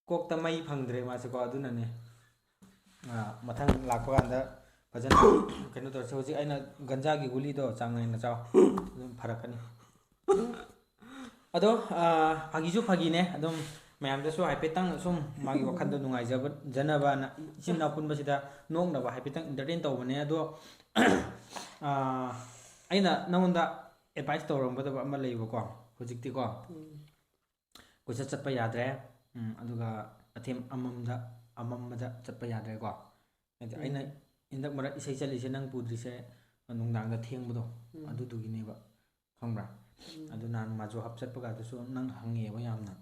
ꯀꯣꯛꯇ ꯃꯩ ꯐꯪꯗ꯭ꯔꯦ ꯃꯥꯁꯦꯀꯣ, ꯑꯗꯨꯅꯅꯦ꯫ ꯑꯥ, ꯃꯊꯪ ꯂꯥꯛꯄ ꯀꯥꯟꯗ ꯐꯖꯅ ꯀꯩꯅꯣ ꯇꯧꯔꯁꯤ꯫ ꯍꯧꯖꯤꯛ ꯑꯩꯅ ꯒꯟꯖꯥꯒꯤ ꯒꯨꯂꯤꯗꯣ ꯆꯥꯡ ꯅꯥꯏꯅ ꯆꯥꯎ, ꯑꯗꯨꯝ ꯐꯔꯛꯀꯅꯤ꯫ ꯑꯗꯣ ꯑꯥ, ꯐꯥꯒꯤꯁꯨ ꯐꯥꯒꯤꯅꯦ, ꯑꯗꯨꯝ ꯃꯌꯥꯝꯗꯁꯨ ꯍꯥꯏꯐꯦꯠꯇꯪ ꯁꯨꯝ ꯃꯥꯒꯤ ꯋꯥꯈꯜꯗꯣ ꯅꯨꯡꯉꯥꯏꯖꯕ-, ꯖꯅꯕꯅ, ꯏꯆꯤꯟ ꯏꯅꯥꯎ ꯄꯨꯟꯕꯁꯤꯗ ꯅꯣꯛꯅꯕ ꯍꯥꯏꯐꯦꯠꯇꯪ entertain ꯇꯧꯕꯅꯦ꯫ ꯑꯗꯣ ꯑꯥ, ꯑꯩꯅ ꯅꯉꯣꯟꯗ advice ꯇꯧꯔꯝꯒꯗꯕ ꯑꯃ ꯂꯩꯕꯀꯣ, ꯍꯧꯖꯤꯛꯇꯤꯀꯣ꯫ ꯎꯝ꯫ ꯀꯣꯏꯆꯠ ꯆꯠꯄ ꯌꯥꯗ꯭ꯔꯦ꯫ ꯎꯝ, ꯑꯗꯨꯒ ꯑꯊꯦꯝ ꯑꯃꯝꯗ, ꯑꯃꯝꯕꯗ ꯆꯠꯄ ꯌꯥꯗ꯭ꯔꯦꯀꯣ꯫ ꯍꯥꯏꯗꯤ ꯑꯩꯅ ꯎꯝ꯫ ꯍꯟꯗꯛ ꯃꯔꯛ ꯏꯁꯩ ꯆꯠꯂꯤꯁꯦ ꯅꯪ ꯄꯨꯗ꯭ꯔꯤꯁꯦ, ꯅꯨꯡꯗꯥꯡꯗ ꯊꯦꯡꯕꯗꯣ, ꯎꯝ꯫ ꯑꯗꯨꯗꯨꯒꯤꯅꯦꯕ, ꯈꯪꯕ꯭ꯔꯥ? ꯎꯝ꯫ ꯑꯗꯨ ꯅꯍꯥꯟ ꯃꯥꯖꯣ ꯍꯥꯞ ꯆꯠꯄ ꯀꯥꯟꯗꯁꯨ ꯅꯪ ꯍꯪꯉꯦꯕ ꯌꯥꯝꯅ꯫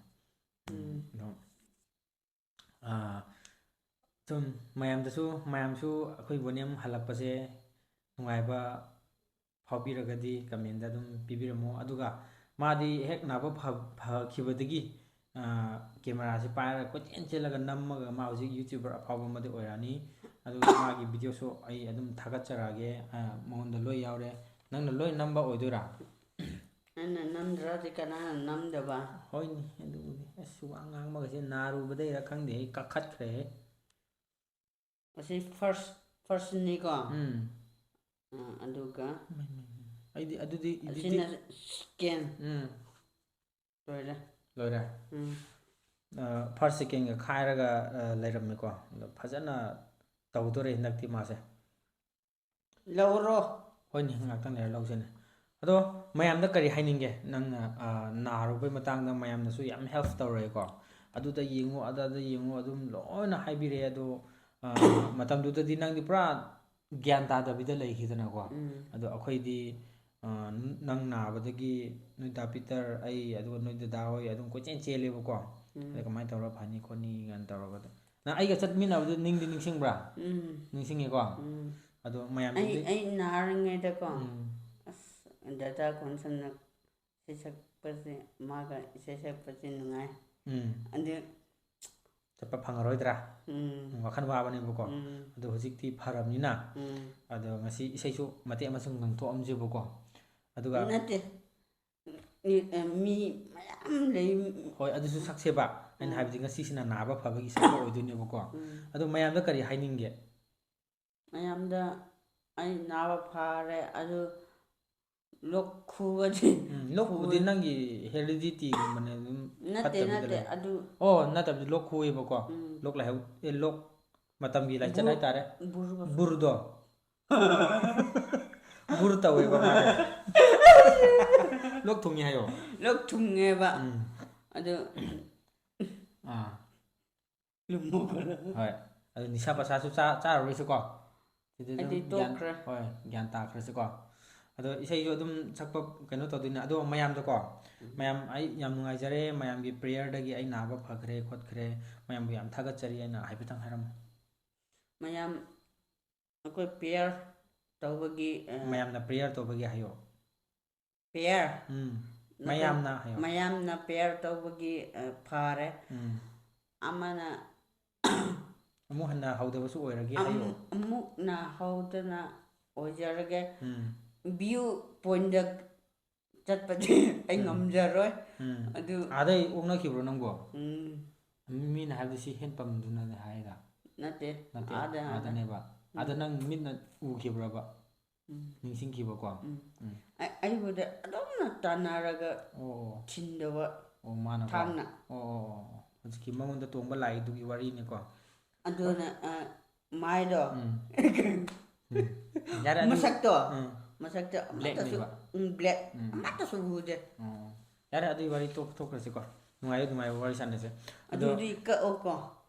ꯎꯝ꯫ ꯑꯗꯣ ꯑꯥ, ꯁꯨꯝ ꯃꯌꯥꯝꯗꯁꯨ, ꯃꯌꯥꯝꯁꯨ ꯑꯩꯈꯣꯏ ꯕꯣꯅꯤꯌꯝ ꯍꯜꯂꯛꯄꯁꯦ ꯅꯨꯡꯉꯥꯏꯕ ꯐꯥꯎꯕꯤꯔꯒꯗꯤ comment ꯑꯗꯨꯝ ꯄꯤꯕꯤꯔꯝꯃꯣ꯫ ꯑꯗꯨꯒ ꯃꯥꯗꯤ ꯍꯦꯛ ꯅꯥꯕ ꯐ-, ꯐꯈꯤꯕꯗꯒꯤ, ꯑꯥ, camera ꯁꯦ ꯄꯥꯏꯔꯒ ꯀꯣꯏꯆꯦꯟ ꯆꯦꯜꯂꯒ ꯅꯝꯃꯒ ꯃꯥ ꯍꯧꯖꯤꯛ YouTuber ꯑꯐꯥꯎꯕ ꯑꯃꯗꯤ ꯑꯣꯏꯔꯛꯑꯅꯤ꯫ ꯑꯗꯨꯒ ꯃꯥꯒꯤ video ꯁꯨ ꯑꯩ ꯑꯗꯨꯝ ꯊꯥꯒꯠꯆꯔꯛꯑꯒꯦ꯫ ꯑꯥ, ꯃꯉꯣꯟꯗ ꯂꯣꯏ ꯌꯥꯎꯔꯦ꯫ ꯅꯪꯅ ꯂꯣꯏ ꯅꯝꯕ ꯑꯣꯏꯗꯣꯏꯔꯥ? ꯑꯩꯅ ꯅꯝꯗ꯭ꯔꯗꯤ ꯀꯅꯥꯅ ꯅꯝꯗꯕ? ꯍꯣꯏꯅꯦ, ꯑꯗꯨꯕꯨꯗꯤ꯫ ꯑꯁ, ꯋꯥ ꯉꯥꯡꯕꯒꯁꯦ ꯅꯥꯔꯨꯕꯗꯩꯔꯥ ꯈꯪꯗꯦ, ꯑꯩ ꯀꯥꯈꯠꯈ꯭ꯔꯦꯍꯦ꯫ ꯑꯁꯤ first, first ꯅꯤꯀꯣ꯫ ꯎꯝ꯫ ꯑꯥ, ꯑꯗꯨꯒ ꯃꯩ, ꯃꯩ, ꯃꯩ꯫ ꯑꯩꯗꯤ ꯑꯗꯨꯗꯤ edit ꯑꯁꯤꯅ second꯫ ꯎꯝ꯫ ꯂꯣꯏꯔꯦ꯫ ꯂꯣꯏꯔꯦ꯫ ꯎꯝ꯫ ꯑ, first second ꯒ ꯈꯥꯏꯔꯒ, ꯑ, ꯂꯩꯔꯝꯃꯦꯀꯣ꯫ ꯑꯗꯣ ꯐꯖꯅ ꯇꯧꯗꯣꯔꯦ ꯍꯟꯗꯛꯇꯤ ꯃꯥꯁꯦ꯫ ꯂꯧꯔꯣ꯫ ꯍꯣꯏꯅꯦ, ꯉꯥꯛꯇꯪ ꯂꯩꯔ ꯂꯧꯁꯤꯅꯦ꯫ ꯑꯗꯣ ꯃꯌꯥꯝꯗ ꯀꯔꯤ ꯍꯥꯏꯅꯤꯡꯒꯦ? ꯅꯪꯅ, ꯑ, ꯅꯥꯔꯨꯕꯩ ꯃꯇꯥꯡꯗ ꯃꯌꯥꯝꯅꯁꯨ ꯌꯥꯝ help ꯇꯧꯔꯛꯑꯦꯀꯣ꯫ ꯑꯗꯨꯗ ꯌꯦꯡꯉꯨ, ꯑꯗꯥꯗ ꯌꯦꯡꯉꯨ, ꯑꯗꯨꯝ ꯂꯣꯏꯅ ꯍꯥꯏꯕꯤꯔꯛꯑꯦ꯫ ꯑꯗꯣ, ꯑ, ꯃꯇꯝꯗꯨꯗꯗꯤ ꯅꯪꯗꯤ ꯄꯨꯔꯥ ꯒ꯭ꯌꯥꯟ ꯇꯥꯗꯕꯤꯗ ꯂꯩꯈꯤꯗꯅꯀꯣ꯫ ꯎꯝ꯫ ꯑꯗꯣ ꯑꯩꯈꯣꯏꯗꯤ, ꯑ, ꯅꯪ ꯅꯥꯕꯗꯒꯤ ꯅꯣꯏ ꯗꯥ ꯄꯤꯇꯔ, ꯑꯩ, ꯑꯗꯨꯒ ꯅꯣꯏ ꯗꯗꯥ ꯍꯣꯏ ꯑꯗꯨꯝ ꯀꯣꯏꯆꯦꯟ ꯆꯦꯜꯂꯦꯕꯀꯣ꯫ ꯎꯝ꯫ ꯑꯗ ꯀꯃꯥꯏꯅ ꯇꯧꯔ ꯐꯅꯤ ꯈꯣꯠꯅꯤ ꯀꯥꯏꯅ ꯇꯧꯔꯒ꯫ ꯅꯪ ꯑꯩꯒ ꯆꯠꯃꯤꯟꯅꯕꯗꯨ ꯅꯤꯡꯗꯤ ꯅꯤꯡꯁꯤꯡꯕ꯭ꯔꯥ? ꯎꯝ꯫ ꯅꯤꯡꯁꯤꯡꯉꯤꯀꯣ? ꯎꯝ꯫ ꯑꯗꯣ ꯑꯩ ꯃꯌꯥꯝꯗꯨꯗꯤ ꯑꯩ ꯅꯥꯔꯤꯉꯩꯗꯀꯣ, ꯎꯝ꯫ ꯑꯁ, ꯗꯗꯥ ꯈꯣꯟꯁꯝꯅ ꯏꯁꯩ ꯁꯛꯄꯁꯦ, ꯃꯥꯒ ꯏꯁꯩ ꯁꯛꯄꯁꯦ ꯅꯨꯡꯉꯥꯏ꯫ ꯎꯝ꯫ ꯑꯗꯨ ꯆꯠꯄ ꯐꯪꯉꯔꯣꯏꯗ꯭ꯔꯥ? ꯎꯝ꯫ ꯎꯝ, ꯋꯥꯈꯜ ꯋꯥꯕꯅꯦꯕꯀꯣ꯫ ꯎꯝ꯫ ꯑꯗꯣ ꯍꯧꯖꯤꯛꯇꯤ ꯐꯔꯕꯅꯤꯅ, ꯎꯝ꯫ ꯑꯗꯣ ꯉꯁꯤ ꯏꯁꯩꯁꯨ ꯃꯇꯦꯛ ꯑꯃꯁꯨ ꯉꯪꯊꯣꯛꯑꯝꯁꯦꯕꯀꯣ꯫ ꯑꯗꯨꯒ ꯅꯠꯇꯦ꯫ ꯃꯤ, ꯑ, ꯃꯤ ꯃꯌꯥꯝ ꯂꯩ꯫ ꯍꯣꯏ, ꯑꯗꯨꯁꯨ ꯁꯛꯁꯦꯕ꯫ ꯑꯩꯅ ꯎꯝ꯫ ꯍꯥꯏꯕꯗꯤ ꯉꯁꯤꯁꯤꯅ ꯅꯥꯕ ꯐꯕꯒꯤ ꯁꯛꯄ ꯑꯣꯏꯗꯣꯏꯅꯦꯕꯀꯣ꯫ ꯎꯝ꯫ ꯑꯗꯣ ꯃꯌꯥꯝꯗ ꯀꯔꯤ ꯍꯥꯏꯅꯤꯡꯒꯦ? ꯃꯌꯥꯝꯗ ꯑꯩ ꯅꯥꯕ ꯐꯔꯦ, ꯑꯗꯨ ꯂꯣꯛ ꯈꯨꯕꯗꯤ ꯎꯝ, ꯂꯣꯛꯄꯨꯗꯤ ꯈꯨ- ꯅꯪꯒꯤ heredity ꯒꯨꯝꯕꯅꯦ, ꯑꯗꯨꯝ ꯅꯠꯇꯦ, ꯐꯠꯇꯕꯤꯗ ꯅꯠꯇꯦ, ꯂꯩ꯫ ꯑꯗꯨ ꯑꯣ, ꯅꯠꯇꯕꯗꯤ ꯂꯣꯛ ꯈꯨꯑꯦꯕꯀꯣ꯫ ꯎꯝ꯫ ꯂꯣꯛ ꯂꯥꯏꯍꯧ, ꯑꯦ, ꯂꯣꯛ ꯃꯇꯝꯒꯤ ꯂꯥꯏꯆꯠ ꯕꯨꯔ- ꯍꯥꯏꯇꯥꯔꯦ꯫ ꯕꯨꯔ- ꯕꯨꯔꯗꯣ꯫ ꯕꯨꯔ ꯇꯧꯋꯦꯕ ꯃꯥꯁꯦ꯫ ꯂꯣꯛ ꯊꯨꯡꯉꯤ ꯍꯥꯏꯌꯣ꯫ ꯂꯣꯛ ꯊꯨꯡꯉꯦꯕ꯫ ꯎꯝ꯫ ꯑꯗꯨ ꯑꯥ꯫ ꯂꯨꯝꯃꯣ ꯈꯔ꯫ ꯍꯣꯏ꯫ ꯑꯗꯨ ꯅꯤꯁꯥ ꯄꯁꯥꯁꯨ ꯆꯥ-, ꯆꯥꯔꯔꯣꯏꯁꯤꯀꯣ꯫ ꯁꯤꯗꯤ ꯑꯗꯨꯝ ꯑꯩꯗꯤ ꯒ꯭ꯌꯥꯟ-, ꯇꯣꯛꯈ꯭ꯔꯦ꯫ ꯍꯣꯏ, ꯒ꯭ꯌꯥꯟ ꯇꯥꯈ꯭ꯔꯁꯤꯀꯣ꯫ ꯑꯗꯣ ꯏꯁꯩꯁꯨ ꯑꯗꯨꯝ ꯁꯛꯄ ꯀꯩꯅꯣ ꯇꯧꯗꯣꯏꯅꯦ꯫ ꯑꯗꯣ ꯃꯌꯥꯝꯗꯀꯣ, ꯃꯌꯥꯝ, ꯑꯩ ꯌꯥꯝ ꯅꯨꯡꯉꯥꯏꯖꯔꯦ, ꯃꯌꯥꯝꯒꯤ prayer ꯗꯒꯤ ꯑꯩ ꯅꯥꯕ ꯐꯈ꯭ꯔꯦ ꯈꯣꯠꯈ꯭ꯔꯦ, ꯃꯌꯥꯝꯕꯨ ꯌꯥꯝ ꯊꯥꯒꯠꯆꯔꯤ ꯍꯥꯏꯅ ꯍꯥꯏꯐꯦꯠꯇꯪ ꯍꯥꯏꯔꯝꯃꯨ꯫ ꯃꯌꯥꯝ ꯑꯩꯈꯣꯏ prayer ꯇꯧꯕꯒꯤ, ꯑ, ꯃꯌꯥꯝꯅ prayer ꯇꯧꯕꯒꯤ ꯍꯥꯏꯌꯣ꯫ Prayer? ꯎꯝ꯫ ꯅꯈꯣꯏ ꯃꯌꯥꯝꯅ ꯍꯥꯏꯌꯣ꯫ ꯃꯌꯥꯝꯅ prayer ꯇꯧꯕꯒꯤ, ꯑ, ꯐꯔꯦ꯫ ꯎꯝ꯫ ꯑꯃꯅ ꯑꯃꯨꯛ ꯍꯟꯅ ꯍꯧꯗꯕꯁꯨ ꯑꯣꯏꯔꯒꯦ ꯑꯝ-, ꯍꯥꯏꯌꯣ꯫ ꯑꯃꯨꯛꯅ ꯍꯧꯗꯅ ꯑꯣꯏꯖꯔꯒꯦ꯫ ꯎꯝ꯫ View point ꯗ ꯆꯠꯄꯗꯤ ꯑꯩ ꯎꯝ꯫ ꯉꯝꯖꯔꯣꯏ꯫ ꯎꯝ꯫ ꯑꯗꯨ ꯑꯥꯗꯩ ꯑꯣꯛꯅꯈꯤꯕ꯭ꯔꯣ ꯅꯪꯕꯣ? ꯎꯝ꯫ ꯃꯤꯅ ꯍꯥꯏꯕꯗꯤ ꯁꯤ ꯍꯦꯟꯄꯝꯗꯨꯅꯅꯦ ꯍꯥꯏꯔ? ꯅꯠꯇꯦ, ꯅꯠꯇꯦ, ꯑꯥꯗ, ꯑꯥꯗ꯫ ꯑꯥꯗꯅꯦꯕ꯫ ꯎꯝ꯫ ꯑꯗ ꯅꯪ ꯃꯤꯠꯅ ꯎꯈꯤꯕ꯭ꯔꯕ? ꯎꯝ꯫ ꯅꯤꯡꯁꯤꯡꯈꯤꯕꯀꯣ? ꯎꯝ꯫ ꯎꯝ꯫ ꯑꯩ-, ꯑꯩꯕꯨꯗꯤ ꯑꯗꯨꯝꯅ ꯇꯥꯟꯅꯔꯒ ꯑꯣ, ꯑꯣ꯫ ꯊꯤꯟꯗꯕ ꯑꯣ, ꯃꯥꯅꯀꯣ? ꯊꯥꯡꯅ꯫ ꯑꯣ, ꯑꯣ, ꯑꯣ, ꯑꯣ꯫ ꯍꯧꯖꯤꯛꯀꯤ ꯃꯉꯣꯟꯗ ꯇꯣꯡꯕ ꯂꯥꯏꯗꯨꯒꯤ ꯋꯥꯔꯤꯅꯤꯀꯣ? ꯑꯗꯨꯅ, ꯑ, ꯃꯥꯏꯗꯣ꯫ ꯎꯝ꯫ ꯎꯝ꯫ ꯌꯥꯔꯦ, ꯑꯗꯨ ꯃꯁꯛꯇꯣ꯫ ꯎꯝ꯫ ꯃꯁꯛꯇꯣ ꯑꯃꯠꯇꯁꯨ, black ꯅꯦꯕ꯫ ꯎꯝ, black꯫ ꯎꯝ꯫ ꯑꯃꯠꯇꯁꯨ ꯎꯗꯦ꯫ ꯑꯣ꯫ ꯌꯥꯔꯦ, ꯑꯗꯨꯒꯤ ꯋꯥꯔꯤ ꯇꯣꯛ-, ꯇꯣꯛꯈ꯭ꯔꯁꯤꯀꯣ꯫ ꯅꯨꯡꯉꯥꯏꯕ ꯅꯨꯡꯉꯥꯏꯕ ꯋꯥꯔꯤ ꯁꯥꯟꯅꯁꯦ꯫ ꯑꯗꯣ ꯑꯗꯨꯗꯤ ꯀꯛꯑꯣꯀꯣ꯫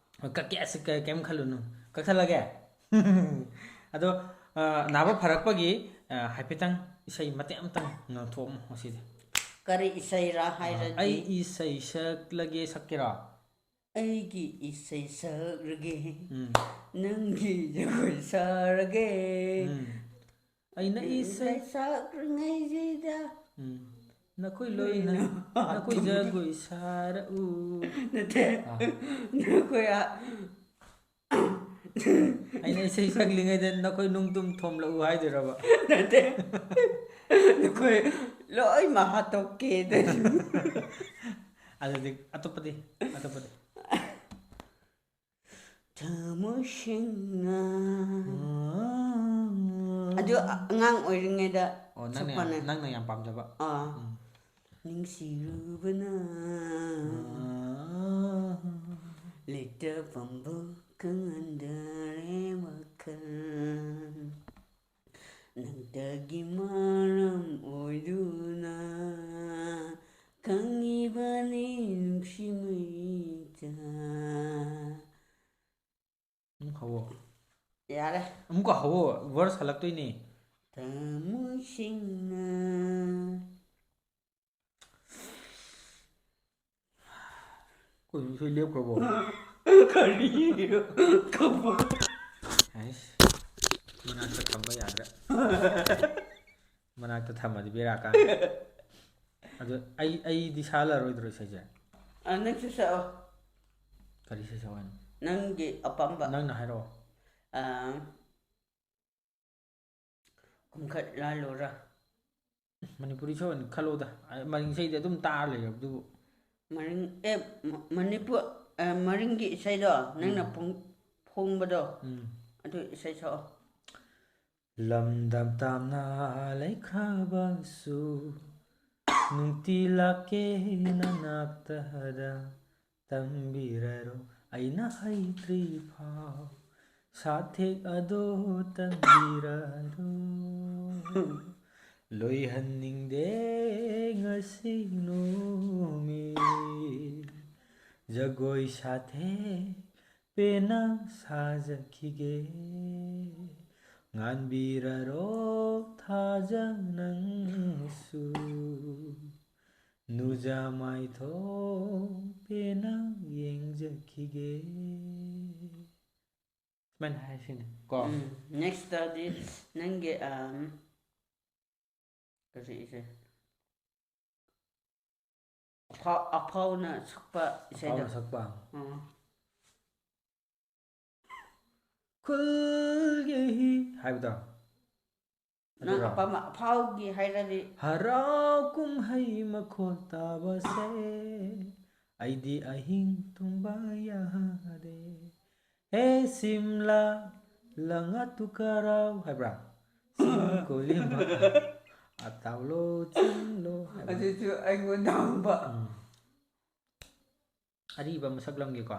ꯀꯛꯀꯦ ꯑꯁꯤ ꯀ- ꯀꯩꯝ ꯈꯜꯂꯨꯅꯨ, ꯀꯛꯊꯠꯂꯒꯦ꯫ ꯑꯗꯣ ꯑ, ꯅꯥꯕ ꯐꯔꯛꯄꯒꯤ ꯑ, ꯍꯥꯏꯐꯦꯠꯇꯪ ꯏꯁꯩ ꯃꯇꯦꯛ ꯑꯃꯇꯪ ꯉꯪꯊꯣꯛꯑꯝꯃꯣ ꯉꯁꯤꯗꯤ꯫ ꯀꯔꯤ ꯏꯁꯩꯔꯥ ꯑ, ꯍꯥꯏꯔꯗꯤ ꯑꯩ ꯏꯁꯩ ꯁꯛꯂꯒꯦ, ꯁꯛꯀꯦꯔꯣ? ꯑꯩꯒꯤ ꯏꯁꯩ ꯁꯛꯂꯒꯦ꯫ ꯎꯝ꯫ ꯅꯪꯒꯤ ꯖꯒꯣꯏ ꯁꯥꯔꯒꯦ꯫ ꯎꯝ꯫ ꯑꯩꯅ ꯏꯁꯩ ꯏꯁꯩ ꯁꯛꯂꯤꯉꯩꯁꯤꯗ ꯎꯝ꯫ ꯅꯈꯣꯏ ꯂꯣꯏꯅ ꯅꯈꯣꯏ ꯖꯒꯣꯏ ꯁꯥꯔꯛꯎ꯫ ꯅꯠꯇꯦ꯫ ꯑꯥ꯫ ꯅꯈꯣꯏ ꯑ- ꯑꯩꯅ ꯏꯁꯩ ꯁꯛꯂꯤꯉꯩꯗ ꯅꯈꯣꯏ ꯅꯨꯡꯗꯨꯝ ꯊꯣꯝꯂꯛꯎ ꯍꯥꯏꯗꯣꯏꯔꯕ? ꯅꯠꯇꯦ꯫ ꯅꯈꯣꯏ ꯂꯣꯏꯃꯛ ꯍꯥꯠꯇꯣꯛꯀꯦ꯫ ꯑꯗꯨꯗꯤ ꯑꯇꯣꯞꯄꯗꯤ, ꯑꯇꯣꯞꯄꯗꯤ? ꯊꯃꯣꯏꯁꯤꯡꯅ ꯑꯗꯨ ꯑꯉꯥꯡ ꯑꯣꯏꯔꯤꯉꯩꯗ ꯑꯣ, ꯅꯪꯅ ꯁꯛꯄꯅꯦ꯫ ꯌꯥꯝ, ꯅꯪꯅ ꯌꯥꯝ ꯄꯥꯝꯖꯕ꯫ ꯑꯥ꯫ ꯎꯝ꯫ ꯅꯨꯡꯁꯤꯔꯨꯕꯅ ꯂꯩꯇ ꯄꯥꯝꯕ ꯈꯪꯍꯟꯗꯔꯦ ꯋꯥꯈꯜ꯫ ꯅꯪꯇꯒꯤ ꯃꯔꯝ ꯑꯣꯏꯗꯨꯅ ꯈꯪꯉꯤꯕꯅꯤ ꯅꯨꯡꯁꯤꯃꯩꯇ꯫ ꯑꯃꯨꯛ ꯍꯧꯋꯣ꯫ ꯌꯥꯔꯦ꯫ ꯑꯃꯨꯛꯀ ꯍꯧꯋꯣ, verse ꯍꯜꯂꯛꯇꯣꯏꯅꯦ꯫ ꯊꯃꯣꯏꯁꯤꯡꯅ ꯀꯩꯅꯣ, ꯏꯁꯩ ꯂꯦꯞꯈ꯭ꯔꯕꯣ? ꯀꯔꯤꯅꯣ? ꯀꯞꯄ꯫ ꯑꯩꯁ, ꯃꯅꯥꯛꯇ ꯊꯝꯕ ꯌꯥꯗ꯭ꯔꯦ꯫ ꯃꯅꯥꯛꯇ ꯊꯝꯃꯗꯤ ꯕꯦꯔꯥ ꯀꯥꯅꯤ꯫ ꯑꯗꯨ ꯑꯩ, ꯑꯩꯗꯤ ꯁꯛꯍꯜꯂꯔꯣꯏꯗ꯭ꯔꯣ ꯏꯁꯩꯁꯦ? ꯑ, ꯅꯪꯁꯨ ꯁꯛꯑꯣ꯫ ꯀꯔꯤ ꯏꯁꯩ ꯁꯛꯑꯣ ꯍꯥꯏꯅꯣ? ꯅꯪꯒꯤ ꯑꯄꯥꯝꯕ꯫ ꯅꯪꯅ ꯍꯥꯏꯔꯛꯑꯣ꯫ ꯑ, ꯈꯨꯝꯈꯠ ꯂꯥꯜꯂꯣꯔꯥ? ꯃꯅꯤꯄꯨꯔꯤ ꯏꯁꯩ ꯑꯣꯏꯅ ꯈꯜꯂꯣꯗ꯫ ꯃꯔꯤꯡ ꯏꯁꯩꯗꯤ ꯑꯗꯨꯝ ꯇꯥꯔ ꯂꯩꯔꯕꯗꯨꯕꯨ꯫ ꯃꯔꯤꯡ, ꯑꯦ, ꯃ-, ꯃꯅꯤꯄꯨꯔ, ꯑ, ꯃꯔꯤꯡꯒꯤ ꯏꯁꯩꯗꯣ ꯅꯪꯅ ꯎꯝ꯫ ꯐꯣꯡ-, ꯐꯣꯡꯕꯗꯣ ꯎꯝ꯫ ꯑꯗꯨ ꯏꯁꯩ ꯁꯛꯑꯣ꯫ ꯂꯝꯗꯝ ꯇꯝꯅ ꯂꯩꯈ꯭ꯔꯕꯁꯨ ꯅꯨꯡꯇꯤ ꯂꯥꯛꯀꯦ ꯅꯅꯥꯛꯇꯗ ꯇꯝꯕꯤꯔꯔꯣ ꯑꯩꯅ ꯍꯩꯇ꯭ꯔꯤꯐꯥꯎ ꯁꯥꯊꯦꯛ ꯑꯗꯣ ꯇꯝꯕꯤꯔꯔꯣ꯫ ꯂꯣꯏꯍꯟꯅꯤꯡꯗꯦ ꯉꯁꯤ ꯅꯨꯃꯤꯠ꯫ ꯖꯒꯣꯏ ꯁꯥꯊꯦꯛ ꯄꯦꯟꯅ ꯁꯥꯖꯈꯤꯒꯦ꯫ ꯉꯥꯟꯕꯤꯔꯔꯣ ꯊꯥꯖ ꯅꯪꯁꯨ꯫ ꯅꯨꯖꯥ ꯃꯥꯏꯊꯣꯡ ꯄꯦꯟꯅ ꯌꯦꯡꯖꯈꯤꯒꯦ꯫ ꯁꯨꯃꯥꯏꯅ ꯍꯥꯏꯁꯤꯅꯦ ꯀꯣ꯫ ꯎꯝ, next ꯇꯗꯤ ꯅꯪꯒꯤ, ꯑꯝ, ꯀꯔꯤ ꯏꯁꯩ? ꯑꯐꯥꯎ-, ꯑꯐꯥꯎꯅ ꯁꯛꯄ ꯏꯁꯩꯗꯣ꯫ ꯑꯐꯥꯎꯅ ꯁꯛꯄ꯫ ꯎꯝ꯫ ꯈꯨꯜꯒꯤ ꯍꯥꯏꯕꯗꯣ꯫ ꯅꯪ ꯑꯗꯨꯔꯣ? ꯑꯄꯥꯝꯕ ꯑꯐꯥꯎꯒꯤ ꯍꯥꯏꯔꯗꯤ? ꯍꯔꯥꯎ ꯀꯨꯝꯍꯩ ꯃꯈꯣꯜ ꯇꯥꯕꯁꯦ ꯑꯩꯗꯤ ꯑꯍꯤꯡ ꯇꯨꯝꯕ ꯌꯥꯗꯦ꯫ ꯍꯦ ꯁꯤꯝꯂꯥ ꯂꯪꯉꯥ ꯇꯨꯀꯥꯔꯥꯎ ꯍꯥꯏꯕ꯭ꯔꯥ? ꯁꯤꯝ ꯀꯣꯂꯤꯃꯥ ꯑꯇꯥꯎꯂꯣ ꯆꯤꯡꯂꯣ ꯍꯥꯏꯕ꯭ꯔꯥ? ꯑꯗꯨꯁꯨ ꯑꯩꯉꯣꯟꯗ ꯍꯪꯕ꯫ ꯎꯝ꯫ ꯑꯔꯤꯕ ꯃꯁꯛꯂꯝꯒꯤꯀꯣ꯫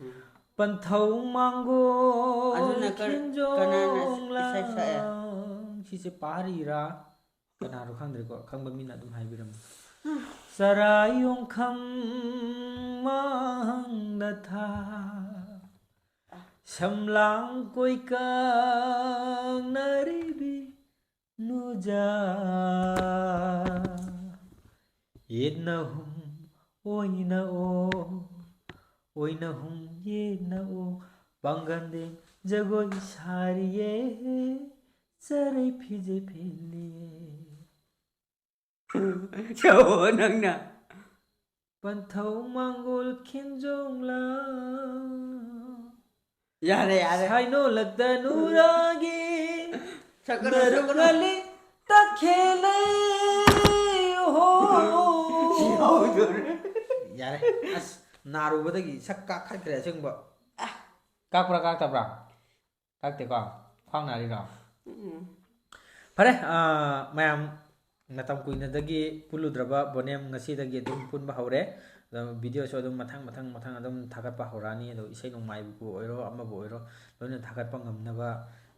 ꯎꯝ꯫ ꯄꯟꯊꯧ ꯃꯥꯡꯒꯣꯜ ꯑꯗꯨꯅ ꯀꯔ-, ꯈꯦꯟꯖꯣꯡ ꯀꯅꯥꯅ ꯏꯁꯩ ꯁꯛꯑꯦ? ꯂꯥꯡ꯫ ꯁꯤꯁꯦ ꯄꯥꯔꯤꯔꯥ? ꯀꯅꯥꯅꯣ ꯈꯪꯗ꯭ꯔꯦꯀꯣ꯫ ꯈꯪꯕ ꯃꯤꯅ ꯑꯗꯨꯝ ꯍꯥꯏꯕꯤꯔꯝꯃꯨ꯫ ꯆꯔꯥ ꯌꯣꯡꯈꯝ ꯃꯥꯡꯗ ꯊꯥ꯫ ꯁꯝꯂꯥꯡ ꯀꯣꯏꯀꯪꯅꯔꯤꯕꯤ ꯅꯨꯖꯥ꯫ ꯌꯦꯠꯅꯍꯨꯝ ꯑꯣꯏꯅ ꯑꯣ, ꯑꯣꯏꯅꯍꯨꯝ ꯌꯦꯠꯅ ꯑꯣ, ꯄꯥꯡꯒꯟꯗꯦꯡ ꯖꯒꯣꯏ ꯁꯥꯔꯤꯌꯦ, ꯆꯔꯩ ꯐꯤꯖꯦ ꯐꯦꯜꯂꯤꯌꯦ꯫ ꯁꯛꯑꯣ ꯅꯪꯅ꯫ ꯄꯟꯊꯧ ꯃꯥꯡꯒꯣꯜ ꯈꯦꯟꯖꯣꯡ ꯂꯥꯡ꯫ ꯌꯥꯔꯦ, ꯌꯥꯔꯦ꯫ ꯁꯥꯏꯅꯣꯂꯛꯇ ꯅꯨꯔꯥꯒꯤ ꯁꯛꯀꯅꯨ, ꯁꯛꯀꯅꯨ꯫ ꯅꯔꯨꯛ ꯉꯥꯂꯤ ꯇꯈꯦꯜꯂꯩ ꯍꯣ꯫ ꯁꯤ ꯍꯧꯗꯣꯔꯦ꯫ ꯌꯥꯔꯦ꯫ ꯑꯁ, ꯅꯥꯔꯨꯕꯗꯒꯤ ꯁꯛ ꯀꯥꯈꯠꯈ꯭ꯔꯦ ꯑꯁꯦꯡꯕ꯫ ꯀꯥꯛꯄ꯭ꯔꯥ ꯀꯥꯛꯇꯕ꯭ꯔꯥ? ꯀꯥꯛꯇꯦꯀꯣ? ꯈ꯭ꯋꯥꯡ ꯅꯥꯔꯤꯔꯣ? ꯎꯝ꯫ ꯐꯔꯦ, ꯑꯥ, ꯃꯌꯥꯝ ꯃꯇꯝ ꯀꯨꯏꯅꯗꯒꯤ ꯄꯨꯜꯂꯨꯗ꯭ꯔꯕ ꯕꯣꯅꯦꯝ ꯉꯁꯤꯗꯒꯤ ꯑꯗꯨꯝ ꯄꯨꯟꯕ ꯍꯧꯔꯦ꯫ ꯑꯗꯣ videoꯁꯨ ꯑꯗꯨꯝ ꯃꯊꯪ, ꯃꯊꯪ, ꯃꯊꯪ ꯑꯗꯨꯝ ꯊꯥꯒꯠꯄ ꯍꯧꯔꯛꯑꯅꯤ꯫ ꯑꯗꯣ ꯏꯁꯩ ꯅꯣꯡꯃꯥꯏꯕꯨ ꯑꯣꯏꯔꯣ, ꯑꯃꯕꯨ ꯑꯣꯏꯔꯣ, ꯂꯣꯏꯅ ꯊꯥꯒꯠꯄ ꯉꯝꯅꯕ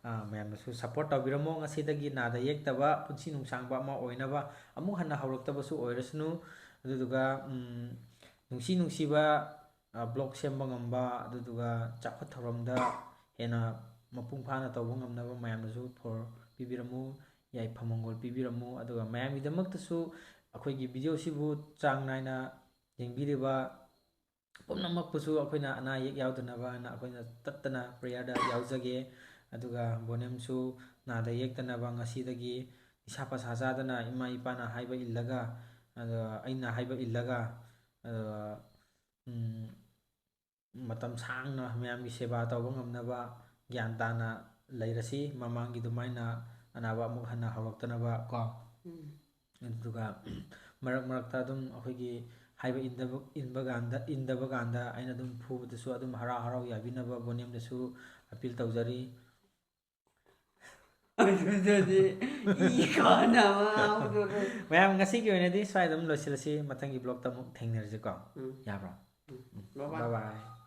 ꯑꯥ, ꯃꯌꯥꯝꯅꯁꯨ support ꯇꯧꯕꯤꯔꯝꯃꯣ꯫ ꯉꯁꯤꯗꯒꯤ ꯅꯥꯗ ꯌꯦꯛꯇꯕ ꯄꯨꯟꯁꯤ ꯅꯨꯡꯁꯥꯡꯕ ꯑꯃ ꯑꯣꯏꯅꯕ, ꯑꯃꯨꯛ ꯍꯟꯅ ꯍꯧꯔꯛꯇꯕꯁꯨ ꯑꯣꯏꯔꯁꯅꯨ꯫ ꯑꯗꯨꯗꯨꯒ, ꯎꯝ, ꯅꯨꯡꯁꯤ ꯅꯨꯡꯁꯤꯕ, ꯑ, vlog ꯁꯦꯝꯕ ꯉꯝꯕ, ꯑꯗꯨꯗꯨꯒ ꯆꯥꯎꯈꯠ ꯊꯧꯔꯝꯗ ꯍꯦꯟꯅ ꯃꯄꯨꯡ ꯐꯥꯅ ꯇꯧꯕ ꯉꯝꯅꯕ ꯃꯌꯥꯝꯅꯁꯨ ꯐꯣꯔ ꯄꯤꯕꯤꯔꯝꯃꯨ, ꯌꯥꯏꯐ ꯃꯪꯒꯣꯜ ꯄꯤꯕꯤꯔꯝꯃꯨ꯫ ꯑꯗꯨꯒ ꯃꯌꯥꯝꯒꯤꯗꯃꯛꯇꯁꯨ ꯑꯩꯈꯣꯏꯒꯤ video ꯁꯤꯕꯨ ꯆꯥꯡ ꯅꯥꯏꯅ ꯌꯦꯡꯕꯤꯔꯤꯕ ꯄꯨꯝꯅꯃꯛꯄꯨꯁꯨ ꯑꯩꯈꯣꯏꯅ ꯑꯅꯥ ꯑꯌꯦꯛ ꯌꯥꯎꯗꯅꯕꯅ ꯑꯩꯈꯣꯏꯅ ꯇꯠꯇꯅ prayer ꯗ ꯌꯥꯎꯖꯒꯦ꯫ ꯑꯗꯨꯒ ꯕꯣꯅꯦꯝꯁꯨ ꯅꯥꯗ ꯌꯦꯛꯇꯅꯕ ꯉꯁꯤꯗꯒꯤ ꯅꯤꯁꯥ ꯄꯁꯥ ꯆꯥꯗꯅ ꯏꯃꯥ ꯏꯄꯥꯅ ꯍꯥꯏꯕ ꯏꯜꯂꯒ, ꯑꯗꯨꯒ ꯑꯩꯅ ꯍꯥꯏꯕ ꯏꯜꯂꯒ, ꯑꯗꯨꯒ, ꯎꯝ, ꯃꯇꯝ ꯁꯥꯡꯅ ꯃꯌꯥꯝꯒꯤ ꯁꯦꯕꯥ ꯇꯧꯕ ꯉꯝꯅꯕ ꯒ꯭ꯌꯥꯟ ꯇꯥꯅ ꯂꯩꯔꯁꯤ꯫ ꯃꯃꯥꯡꯒꯤ ꯑꯗꯨꯃꯥꯏꯅ ꯑꯅꯥꯕ ꯑꯃꯨꯛ ꯍꯟꯅ ꯍꯧꯔꯛꯇꯅꯕ ꯀꯣ꯫ ꯎꯝ꯫ ꯑꯗꯨꯒ ꯃꯔꯛ ꯃꯔꯛꯇ ꯑꯗꯨꯝ ꯑꯩꯈꯣꯏꯒꯤ ꯍꯥꯏꯕ ꯏꯟꯗꯕ, ꯏꯟꯕ ꯀꯥꯟꯗ, ꯏꯟꯗꯕ ꯀꯥꯟꯗ ꯑꯩꯅ ꯑꯗꯨꯝ ꯐꯨꯕꯗꯁꯨ ꯑꯗꯨꯝ ꯍꯔꯥꯎ ꯍꯔꯥꯎ ꯌꯥꯕꯤꯅꯕ ꯕꯣꯅꯦꯝꯗꯁꯨ appeal ꯇꯧꯖꯔꯤ꯫ ꯑꯗꯨꯗꯗꯤ ꯏ ꯀꯥꯅꯕ ꯍꯧꯗꯣꯔꯦ꯫ ꯃꯌꯥꯝ, ꯉꯁꯤꯒꯤ ꯑꯣꯏꯅꯗꯤ ꯁ꯭ꯋꯥꯏꯗ ꯑꯗꯨꯝ ꯂꯣꯏꯁꯤꯜꯂꯁꯤ꯫ ꯃꯊꯪꯒꯤ vlog ꯇ ꯑꯃꯨꯛ ꯊꯦꯡꯅꯔꯁꯤꯀꯣ꯫ ꯎꯝ꯫ ꯌꯥꯕ꯭ꯔꯣ? ꯎꯝ꯫ ꯎꯝ꯫ Bye bye꯫ Bye bye꯫